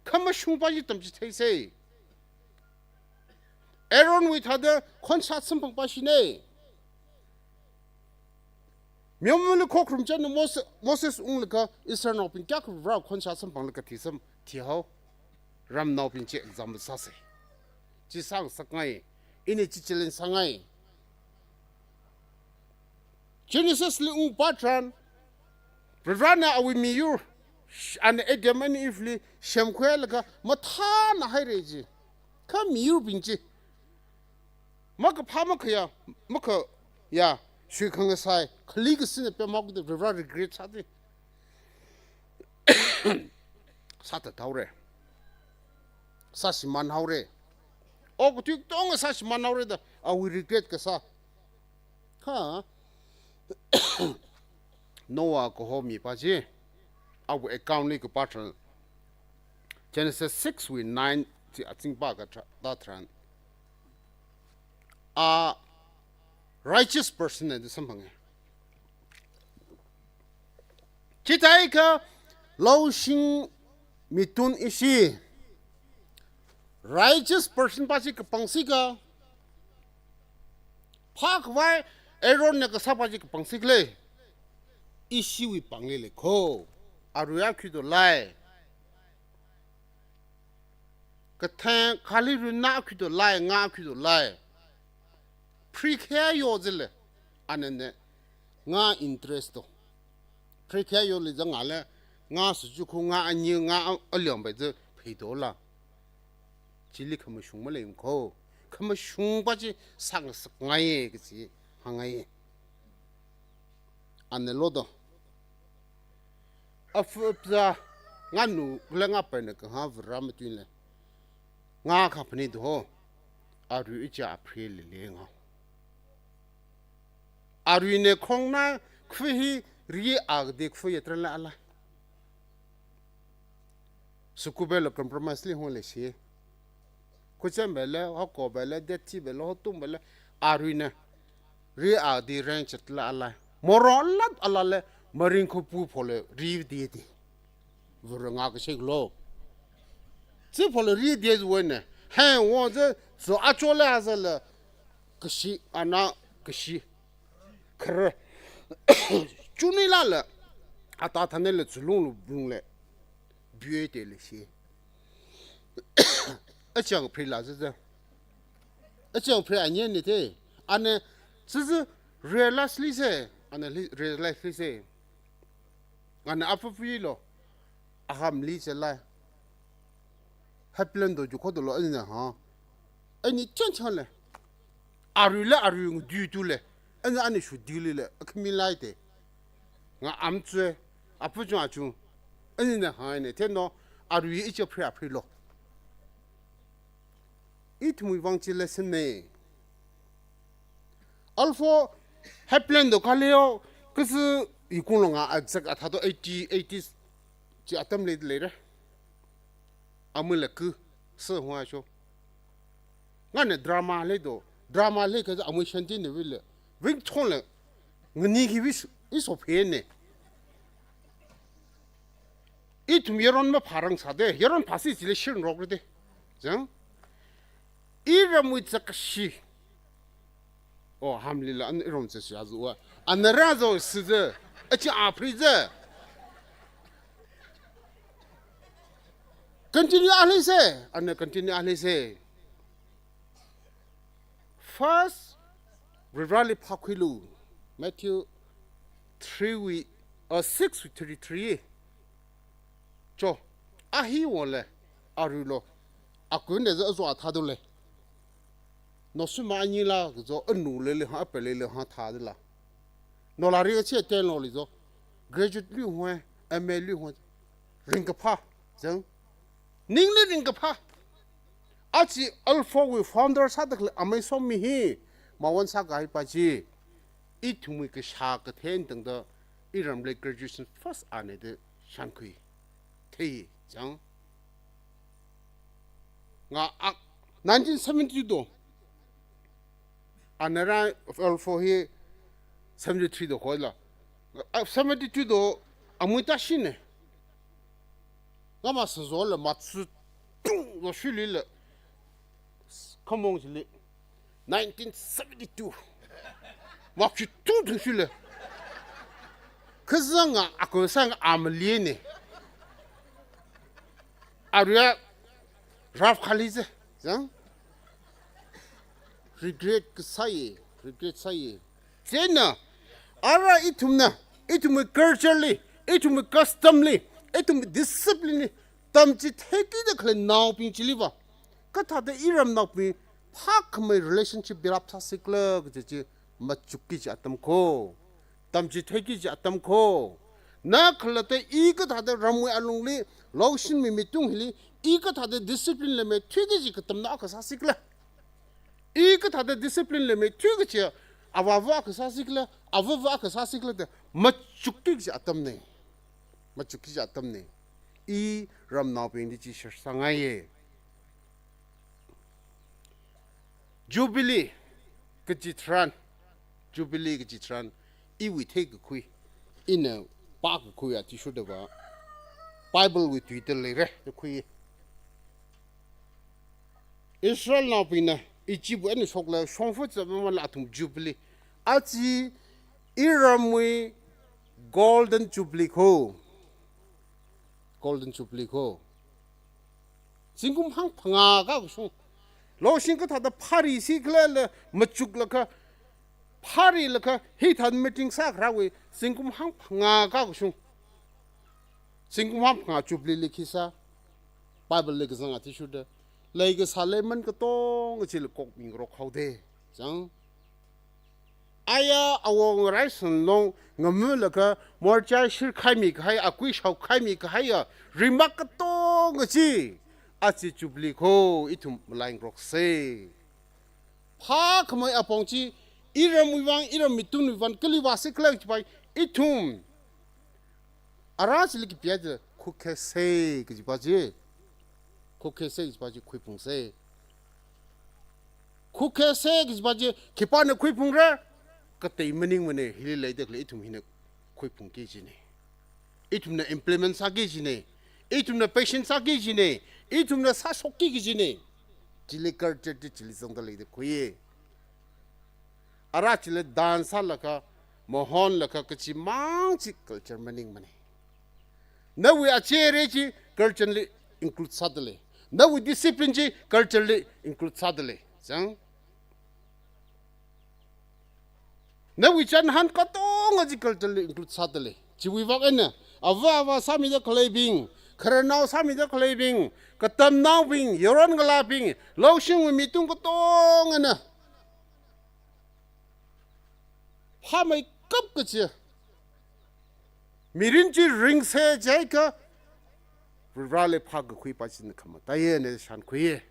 Khamashung pa chi tamchitheisa. Aaronwui thāda khonshat samphang pa shina. Miyomli khokharum chānna Mose-, Moses unglaga Israelnaobing kayākha Vare khonshat samphanglaga kathi sam thihao. Ramnaobing chi example sāsa. Chi sāngasakngai. Ina chi challenge sāngai. Genesis li ungpa tharan, Varena awui miyur, ana Adam and Eve li semkhuilaga mathānna haira ji. Kha miyurbing chi makaphā makhayā, makhayā, suikhangasai, khali kasina pemhaoda Vare regret sāda. Sāthathaora. Sāshimānhaora. Okathui katonga sāshimānhaora da, awui regret kasā. Kha Noah kaho mi pa chi, awui account li kapā tharan, Genesis six wui nine chi azing pākha tha-, tā tharan, a righteous person na da samphanga. Chithākha laoshing mitun ishi, righteous person pa chi kapangsi kha, phākhavai Aaronna kasā pa chi kapangsi khala, ishiwui pāngli lei kho. Arui akhui to lai. Kathang khali runa akhui to lai, ngā akhui to lai. Phrikhaya yo zile. Anane ngā interest to. Phrikhaya yo li zangale, ngā suchu khu, ngā anyi, ngā a-, aliang bai zi phei to la. Chili khamashung malei kho. Khamashung pa chi sāngasakngai kachi hāngai. Ana lo do. Afu apza nganu kule ngā paina kahā Vare matuile. Ngā kha phani do ho. Arui icha aphri lele ngao. Arui ne khongna khui hi ri agde khui yatra la ala. Sukubela compromise li hong le shi. Kucham bela, hoko bela, deti bela, hotum bela, arui ne. Ri a di ren chat la alai. Moro lat alale, maring khupu phole, ri di di. Vuranga ka shek lo. Zi phole ri di zi wene. He, wo zi, zo a cho le a zi le. Kashi, ana, kashi. Kare. Chuni la le. Ata thane le, zulung lu, bung le. Bue te le shi. Achang phri la zi zi. Achang phri anye ni te. Ane, zi zi realize li se. Ane li, realize li se. Ane apu pui lo. Aham li se la. Haplan do ju kho do lo ane ha. Ani chan chan le. Arui le, arui ngu du tu le. Ane ane shu du li le. Akhmi lai te. Nga am tsue. Apu chung a chung. Ane ne ha ne. Te no. Arui icha phri a phri lo. Ithumwui vang chi lesson ne. Alpha Haplan do kaleo, kasi ikung lo nga exact atha do eighty, eighties chi atam le le re. Amui le ku, se hua sho. Nga ne drama le do, drama le ka amui shanti ne wile. Wing chon le, ngani ki wis, iso phe ne. Ithum yaron maphārang sāde, yaron phāsi chile shirin rok de. Jang? Iramwui zakashi. O, hamli la an iram zakashi azuwa. Anara zo size. Achi apri ze. Continue a le se. Ana continue a le se. First, Vareli phākhuilu. Matthew three wui, uh, six wui thirty-three. Cho, ahi wo le, arui lo, akun de zo azo atha do le. No suma anyi la, zo anu le le ha, ape le le ha tha de la. Nola ri kachi ten lo li zo. Graduate lui hoi, M A lui hoi. Ringkaphā, zang. Ningli ringkaphā. Achi Alpha wui founder sāda khalei amei Somi hi, mawon sākahai pa chi. Ithumwui kashā kathen tangda iramli graduation first ane da shānkhui. Thei, zang. Nga ak nineteen seventy-two do. Anara Alpha hi seventy-three do khoila. Ah, seventy-two do amui ta shine. Nga masazole matsu tung do shulile. Khamong chili. Nineteen seventy-two. Makshi tung tung shule. Kazanga akosang amaliene. Aria raf khali ze. Zang. Regret kasai, regret sai. Chieina, ara ithumna, ithumwui culture li, ithumwui custom li, ithumwui discipline li, tamchitheikida khalei naobing chiliva. Kathāda iramnaobing phākhamei relationship build up sāsikhala kaji chi machukki kaji atam kho. Tamchitheiki kaji atam kho. Na khalatta i kathāda ramwui alungli, lokshinwui mitung hili, i kathāda discipline leimeithuiki kaji katamnao akha sāsikhala. I kathāda discipline leimeithuiki kaji avāva akha sāsikhala, avāva akha sāsikhala da machukki kaji atamne. Machukki kaji atamne. Iramnaobingli chi shār sāngaiye. Jubilee kaji tharan, Jubilee kaji tharan, iwui theikakhui, ina pākakhui athishurdava, Bible wui tuida leire, da khui. Israelnaobingna Egypt wui eina shoklala shongfa chāmamānla athum Jubilee. Achi iramwui Golden Jubilee kho. Golden Jubilee kho. Zingkum hangphangā kakashung. Lokshin kathāda phārisikhala machuklaga, phārilaga, hithāda meeting sākharawui, zingkum hangphangā kakashung. Zingkum hangphangā Jubilee li khi sā, Bible li kazang athishurda, leikasā leiman katonga chili kok mingarok haode. Zang. Aya awong rai sanlong ngamulaga morchai shirkhaimi kahai, akui shaokhaimi kahaiya remark katonga chi, achi Jubilee kho ithum malaingarokse. Phākhamei apong chi, iramwui vang, iram mitungwui vang, kali vāsikhala kajipai, ithum. Ara chili kapiya de, khukhese kajipa chi. Khukhese kajipa chi khuiphungse. Khukhese kajipa chi, khipāna khuiphungra, katei maningmane, hili leida khalei ithum hina khuiphungki kajine. Ithumna implement sāki kajine. Ithumna patient sāki kajine. Ithumna sāshokki kajine. Chili culture chi chili zangda leida khuiye. Ara chili dance sālaga, mahonlaga, kachimang chi culture maningmane. Nawui achire chi culture li include sādalei. Nawui discipline chi culture li include sādalei. Zang. Nawui chānhān katonga chi culture li include sādalei. Chiwui vang eina, ava avā sāmida khaleibing, khararnao sāmida khaleibing, katamnaobing, yaron ngalābing, loshingwui mitung katongana phāmeikap kachi. Mirin chi ringse jiakha, Vareli phākakhui pa china khamataiye ne shānkhuiye.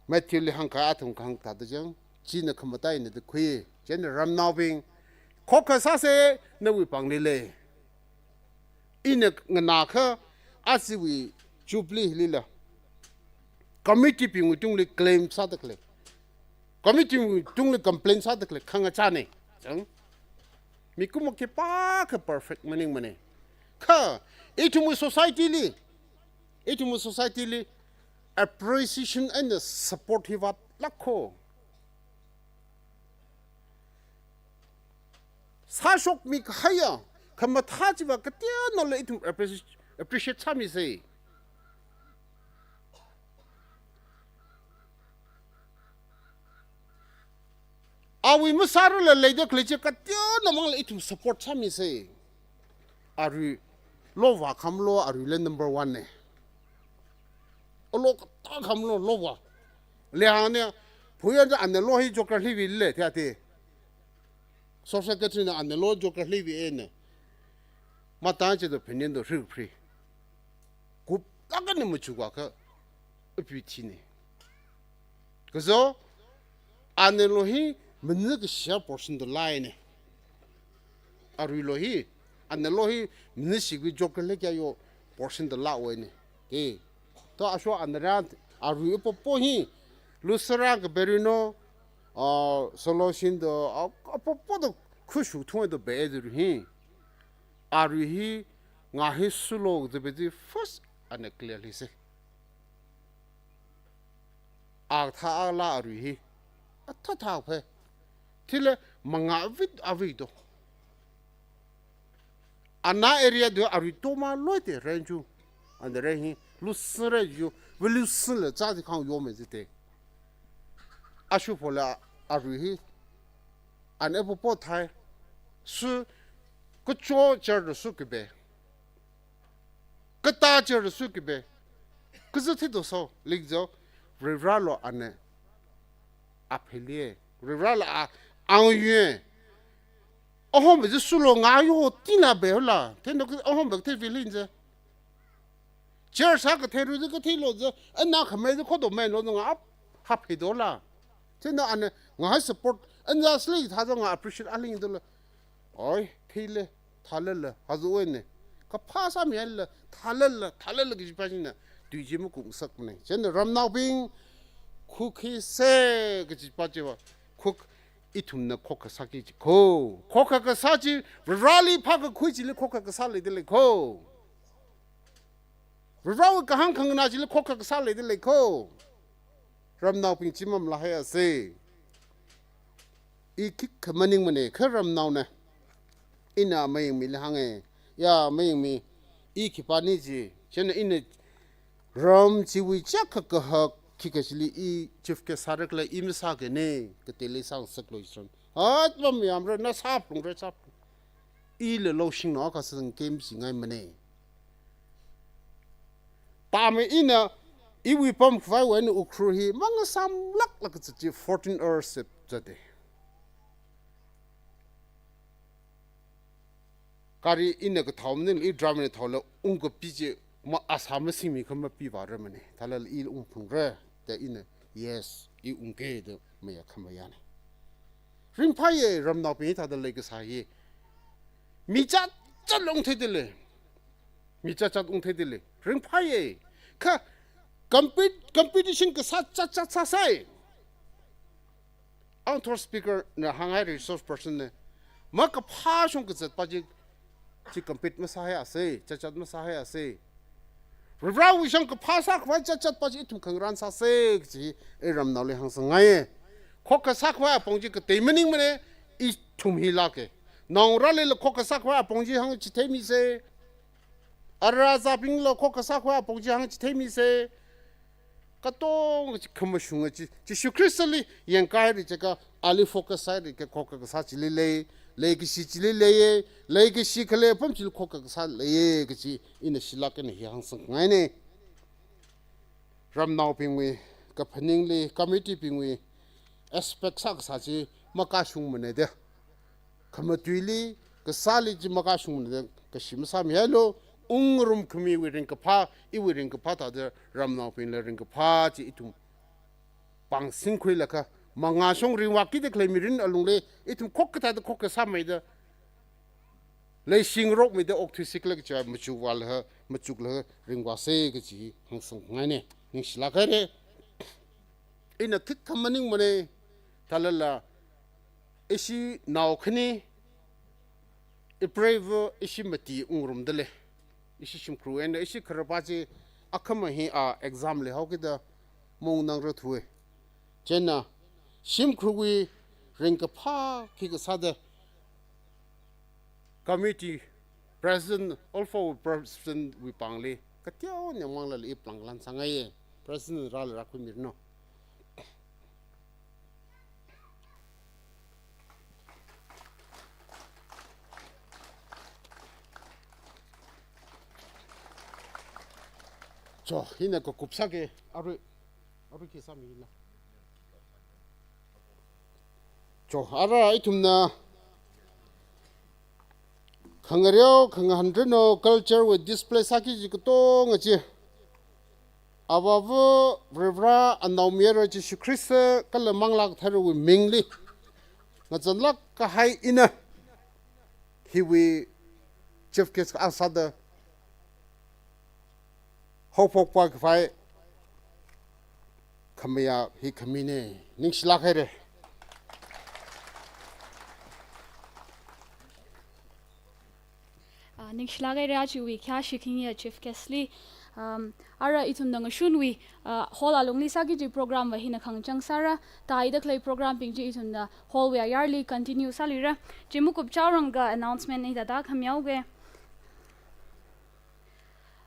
Matthew li hāngkahai athum kahāng thāda chang, china khamataiyena da khui. Chieina ramnaobing, khokha sāse, nawui pāngli lei. Ina nganākha, achiwui Jubilee hilila committee bingwui tungli claim sāda khalei, committee bingwui tungli complain sāda khalei khangachāne. Chang. Mikumo khipākha perfect maningmane. Kha, ithumwui society li, ithumwui society li appreciation eina support hi vātlāk kho. Sāshokmi kahaiya khamathā chiva kateonao la ithum appreci-, appreciate sāmise. Awui masārala leida khalei chi kateonaomangla ithum support sāmise. Arui lo vākhamlo, aruila number one ne. Alo katā khamlo, lo vā. Leihāngna, phuyan ja anna lo hi joker hlivi le, thea the. Social secretary na analo joker hlivi ene. Matang che do phenin do hril phri. Kup laga ne machuka ka upi thine. Kazo, analo hi mani kashia portion do laine. Aruilo hi, analo hi mani shikvi joker le kya yo portion do la wene. Te. To asho anara arui popo hi. Lusara ka berino, ah, solution do, ah, popo do khushu thung do be de hi. Arui hi, nga hi sulo de be de first ana clear li se. Atha ala arui hi. Atha tha phe. Thile manga vit avi do. Ana area do arui toma loite renju. Ande re hi. Lusre ju. Velu sile cha di khang yo me zite. Ashu phola arui hi. An epo po thai. Su. Kucho cher su kibe. Kata cher su kibe. Kaza thi do so, lik zo, Varivara lo ane. Aphelie. Varivara la a, ang yue. Ahom be sulo nga yo tina be la. Ten do ahom be the feeling ze. Cher sa ka the ru ka thi lo ze. Ana khame ze khodo me lo nga ap. Hap hi do la. Ten do ane, nga support. Ana sli tha zo nga appreciate a ling do la. Oi, thile, thalala, hazu wene. Kaphā sāmiyala, thalala, thalala kaji pā china, tui chi makumsakmane. Chieina ramnaobing, khukhuise kaji pā chiva, khuk ithumna khokkha sāki jiko. Khokkha kasā chi, Vareli phākakhui chili khokkha kasā leida leiko. Varewui kahāng khanganā chili khokkha kasā leida leiko. Ramnaobing chi mamalahaise. I khikha maningmane, kha ramnaona. Ina Mayingmili hānge. Ya Mayingmi, i khipāni ji. Chieina ina ram chiwui chākha kahak khikha chili i chief guest sāra kala i masākane. Kateili sāngasaklo ison. Hat mamayāmara, na sāphalungra, sāphalung. Ila loshing no kasang kem singaimane. Pame ina, iwui pamkhavaiwui eina Ukhrul hi mangasāmlaklaga zat chi fourteen hours sep zate. Gari ina kathao maningla, i driver na thaola ungkapi chi ma asā masingmi kha mapivaramane. Thalala i ungphungra, da ina, yes, i ungke da mayā khamayāne. Ringphāye, ramnaobing hithāda leikasā hi. Mi chāchāla ungtheida lei. Mi chāchā ungtheida lei. Ringphāye. Kha compet-, competition kasā chāchā sāsai. Author speaker na hānghai resource person ne. Makaphā shong kazat pā chi, chi compete masāhaiase, chāchā masāhaiase. Varewui shong kaphā sākhavai chāchā pā chi ithum khangarān sāse, kaji i ramnaoli hāngsangngaiye. Khokkha sākhavai apong chi katei maningmane, ithum hi lāke. Naongarālila khokkha sākhavai apong chi hāngchitheimisa. Ara azābingla khokkha sākhavai apong chi hāngchitheimisa. Katonga chi khamashunga chi, Jishu Khristali yangkāhaira chiakha, ali focus sāhaira chiakha khokkha kasā chili lei, leikashi chili leiye, leikashi khalei apam chili khokkha kasā leiye, kaji ina shilāk eina hi hāngsangkhangaine. Ramnaobingwui kaphaningli, committee bingwui expect sākasā chi makashungmane da. Khamatuili, kasāli chi makashungmane da, kashi masāmihailu, ungngarum khamiwui ringkaphā, iwui ringkaphā thāda ramnaobingla ringkaphā chi ithum pāngsingkhuilaga, mangā shong ringvākida khalei mirin alungli, ithum khokkha thāda khokkha sāmeida, leishingarokmeida okthuisiklaga chi machuklaga, machuklaga ringvāse kaji hāngsangkhangaine, ningshilāk haire. Ina khikha maningmane, thalala, ishi nao khani, ipreiva ishi mati ungrumda lei. Ishi shimkhur eina, ishi khararpā chi akhama hi a exam leihaokida maungnangra thuwe. Chieina, shimkhurwui ringkaphā khikha sāda committee president, All for President wui pāngli, kateonao manglala i planglan sāngaiye, president rāla rākhuimiranu. Cho, hina kakup sāke, arui, arui khi sāmila. Cho, ara ithumna, khangareo, khangahān reno, culture wui display sāki kaji katonga chi, Avāva Varivara, Anaomayara Jishu Khrista kala Manglā Katharawui mingli ngachānlāk kahai ina hiwui chief guest akha sāda haophokpa khavai khamayā hi khamina. Ningshilāk haira. Ah, ningshilāk haira chiwui khayāshi khingi chief guest li. Um, ara ithumna ngashunwui, ah, hall alungli sāki kaji program va hina khangachang sāra, tāida khalei program bing chi ithumna hall wui ayarli continue sāluira. Chi makupchaoranga announcement hithāda khamihaoga.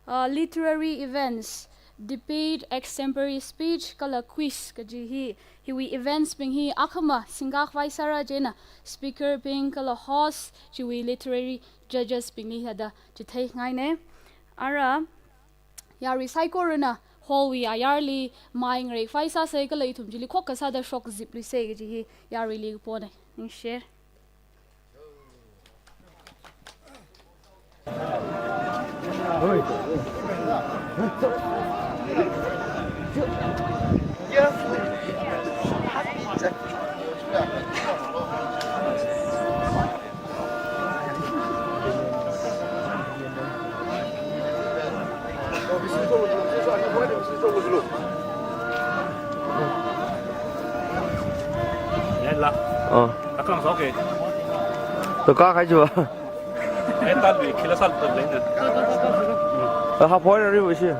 Uh, literary events, debate, extempore speech, kala quiz kaji hi, hiwui events bing hi akhama singkakhavai sāra, chieina speaker bing kala host, chiwui literary judges bingli hithāda chitheikhangaina. Ara, yarui saikorana hall wui ayarli mai ngareikhavai sāsa kala ithum chili khokkha sāda shokzip luisa kaji hi yaruili kapona. Ningshi. Yalla. Oh. Akang soke. To ka khai jua. Ai tal bi khila sal tal leina. Ah, ha point ri wushi.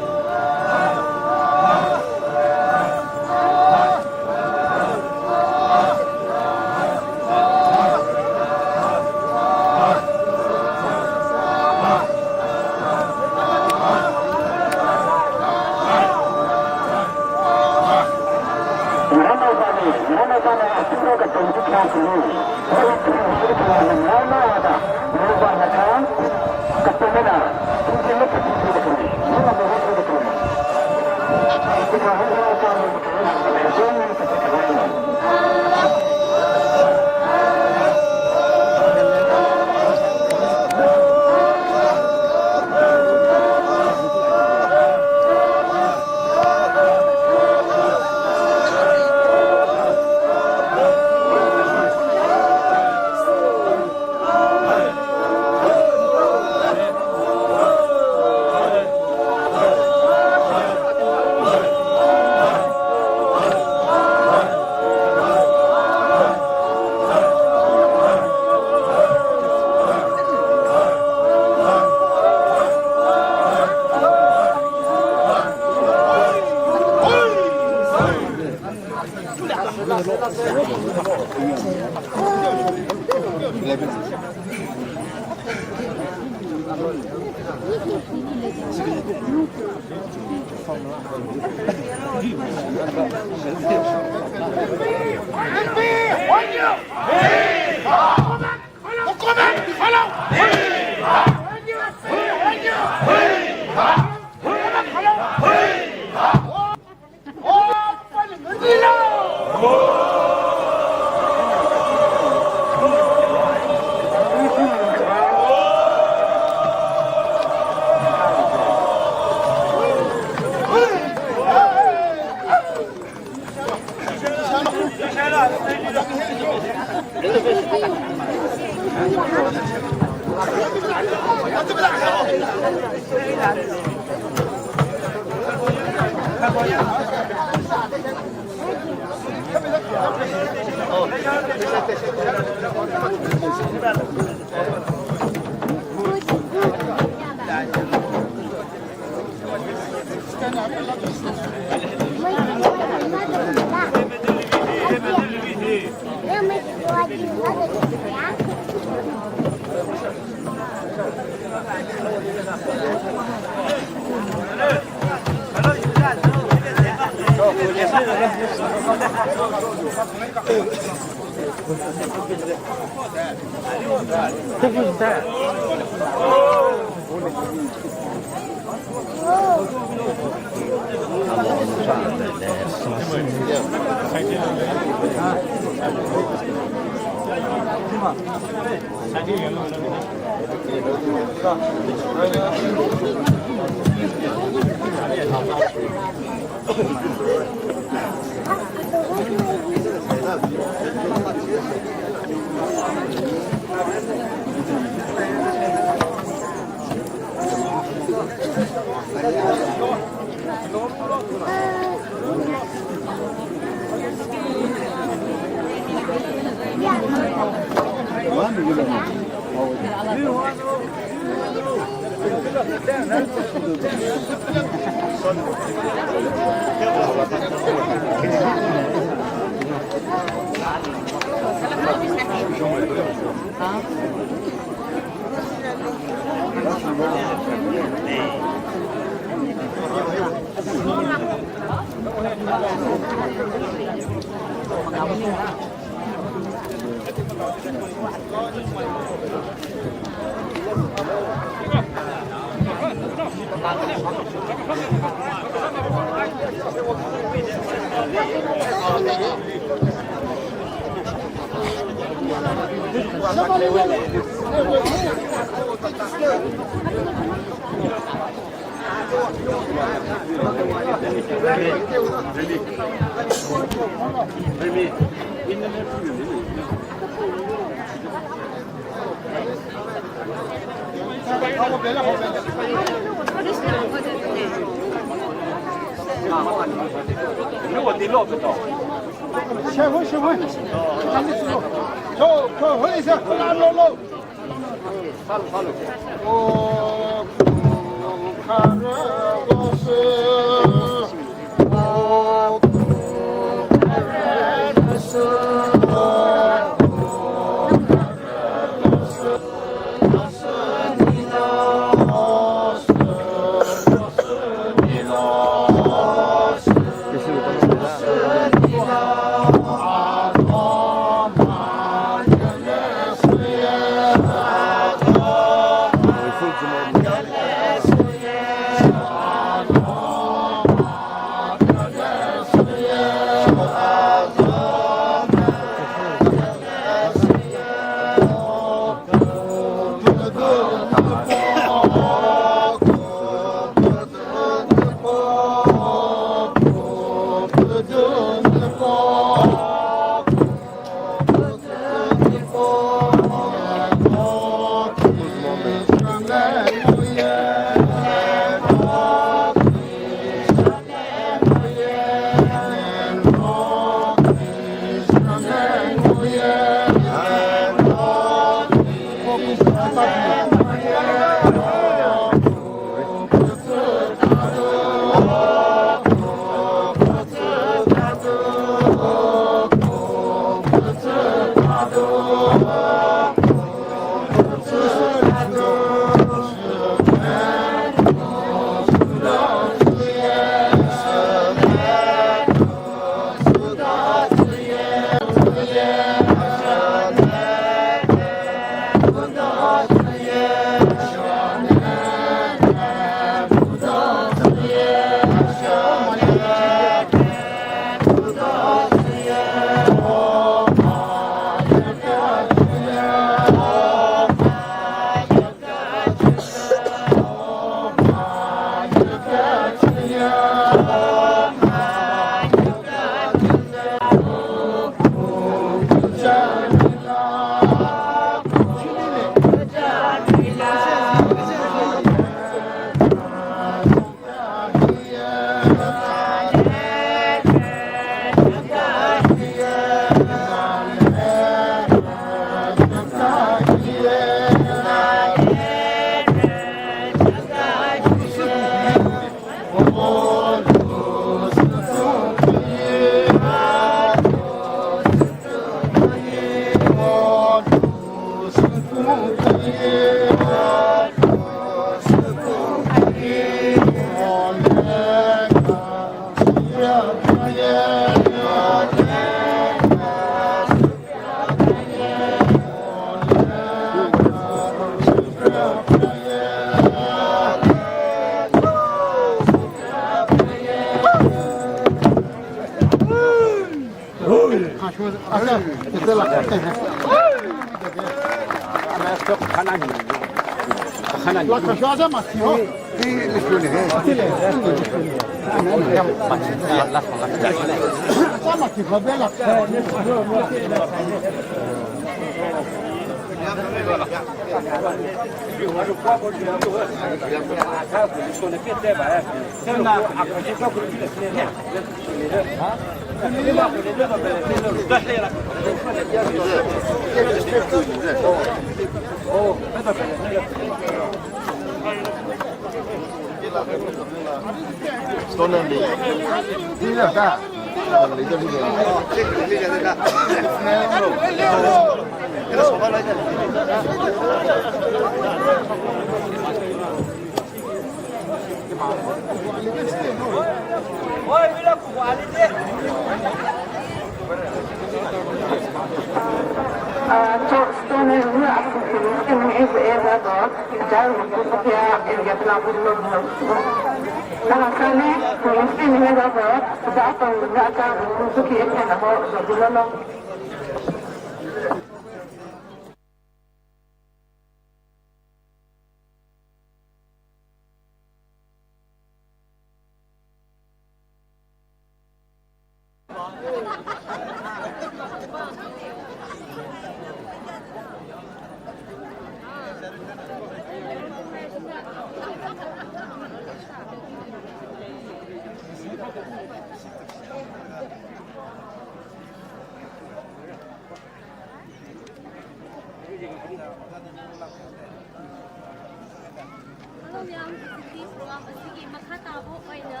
Hello, ꯃꯌꯥꯝ, ꯍꯧꯖꯤꯛꯇꯤ program ꯑꯁꯤꯒꯤ ꯃꯈꯥ ꯇꯥꯕ ꯑꯣꯏꯅ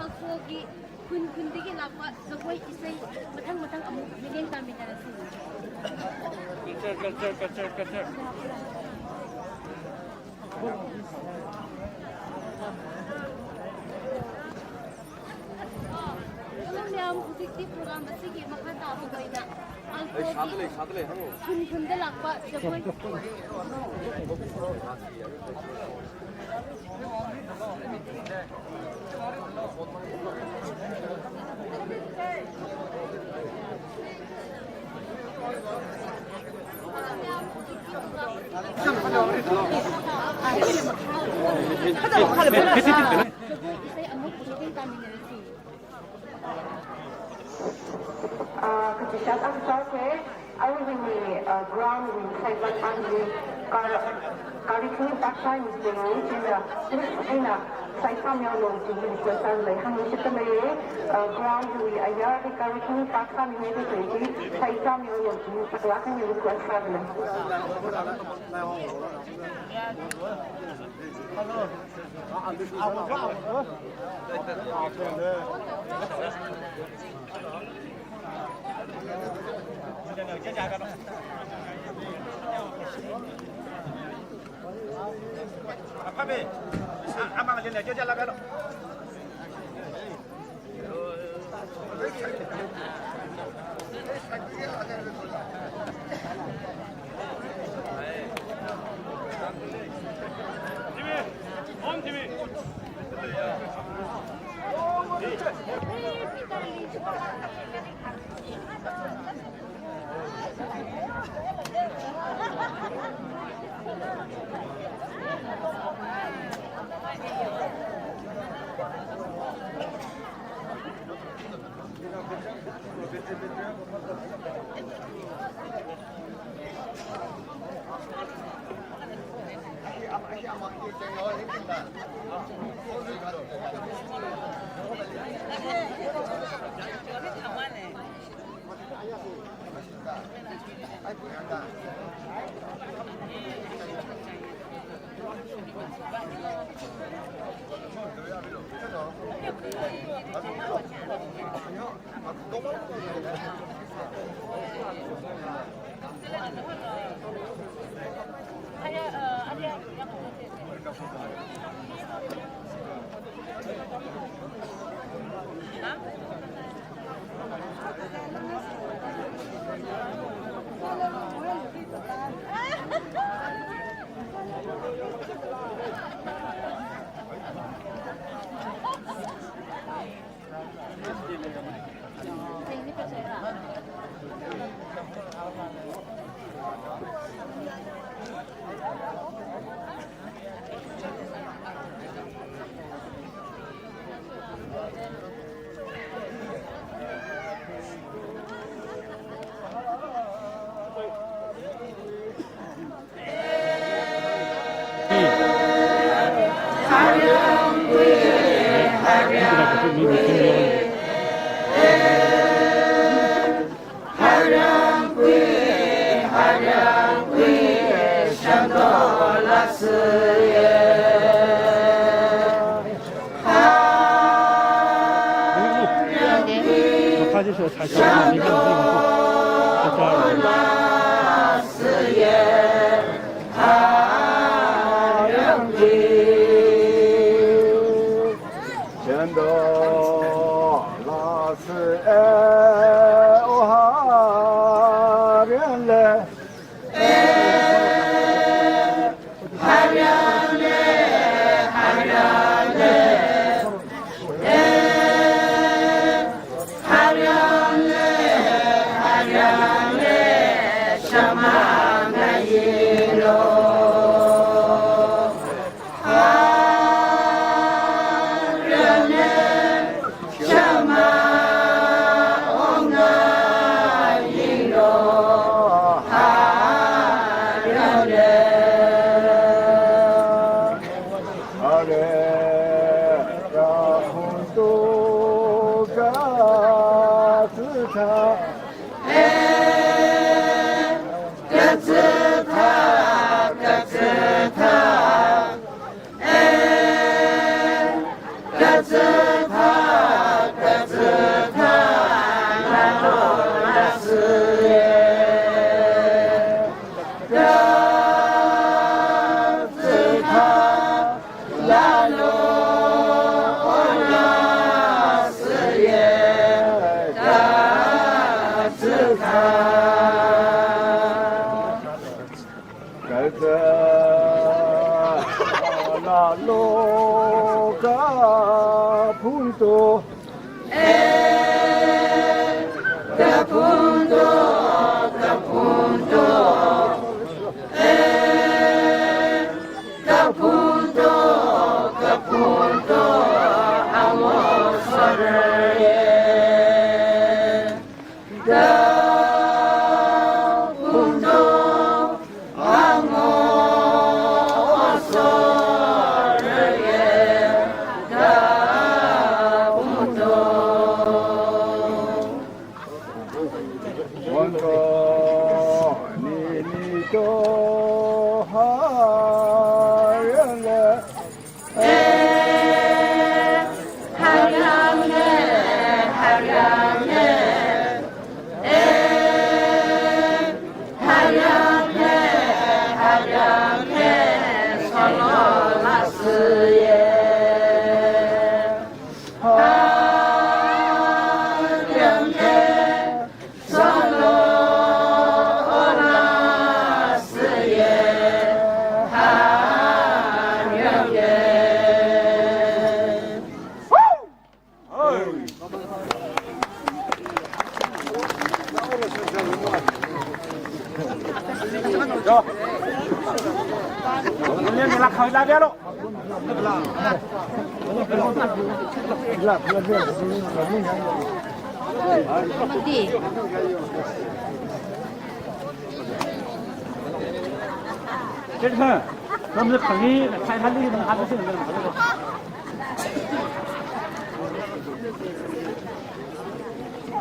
ꯑꯜꯐꯣꯒꯤ ꯈꯨꯟ ꯈꯨꯟꯗꯒꯤ ꯂꯥꯛꯄ ꯖꯒꯣꯏ ꯏꯁꯩ ꯃꯊꯪ ꯃꯊꯪ ꯑꯃꯨꯛ ꯃꯤꯠꯌꯦꯡ ꯇꯥꯃꯤꯟꯅꯔꯁꯤ꯫ Culture, culture, culture, culture. Hello, ꯃꯌꯥꯝ, ꯍꯧꯖꯤꯛꯇꯤ program ꯑꯁꯤꯒꯤ ꯃꯈꯥ ꯇꯥꯕ ꯑꯣꯏꯅ ꯑꯜꯐꯣꯒꯤ ꯈꯨꯟ ꯈꯨꯟꯗ ꯂꯥꯛꯄ ꯖꯒꯣꯏ꯫ ꯖꯒꯣꯏ ꯏꯁꯩ ꯑꯃꯨꯛ ꯃꯤꯠꯌꯦꯡ ꯇꯥꯃꯤꯟꯅꯔꯁꯤ꯫ ꯑꯥ, ꯀꯆꯤꯁꯥꯠ ꯑꯝ ꯁꯥꯎꯈ꯭ꯔꯦ꯫ ꯑꯔꯨꯕꯤꯅꯤ, ꯑꯥ, ground ꯋꯤ ꯁꯥꯏꯕꯥꯠ ꯑꯃꯗꯤ ꯀꯥꯔ-, ꯀꯥꯔꯤꯈꯨ ꯄꯥꯛꯁꯥꯏ ꯃꯤꯁꯇꯦꯡ ꯆꯤꯟꯅ, ꯄꯨꯂꯤꯁ ꯑꯩꯅ ꯁꯥꯏꯐꯥꯝ ꯌꯥꯎꯂꯣ ꯆꯤꯡꯒꯤ request ꯂꯩ, ꯍꯪꯕ ꯆꯠꯄ ꯂꯩꯌꯦ꯫ ꯑꯥ, ground ꯋꯤ ꯑꯌꯥꯔꯗꯤ ꯀꯥꯔꯤꯈꯨ ꯄꯥꯛꯁꯥꯏ ꯃꯤꯍꯩꯗꯤ ꯀꯔꯤꯒꯤ ꯁꯥꯏꯐꯥꯝ ꯌꯥꯎꯂꯣ ꯆꯤꯡ ꯄꯥꯛꯂꯥꯛꯀꯅꯤ request ꯂꯩ꯫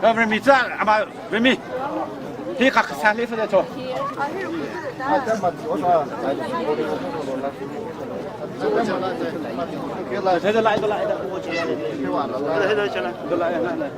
Ka Remi cha, ama Remi. Hi ka kasa le fa cho. Te te lai, te lai, te lai. Te lai, te lai.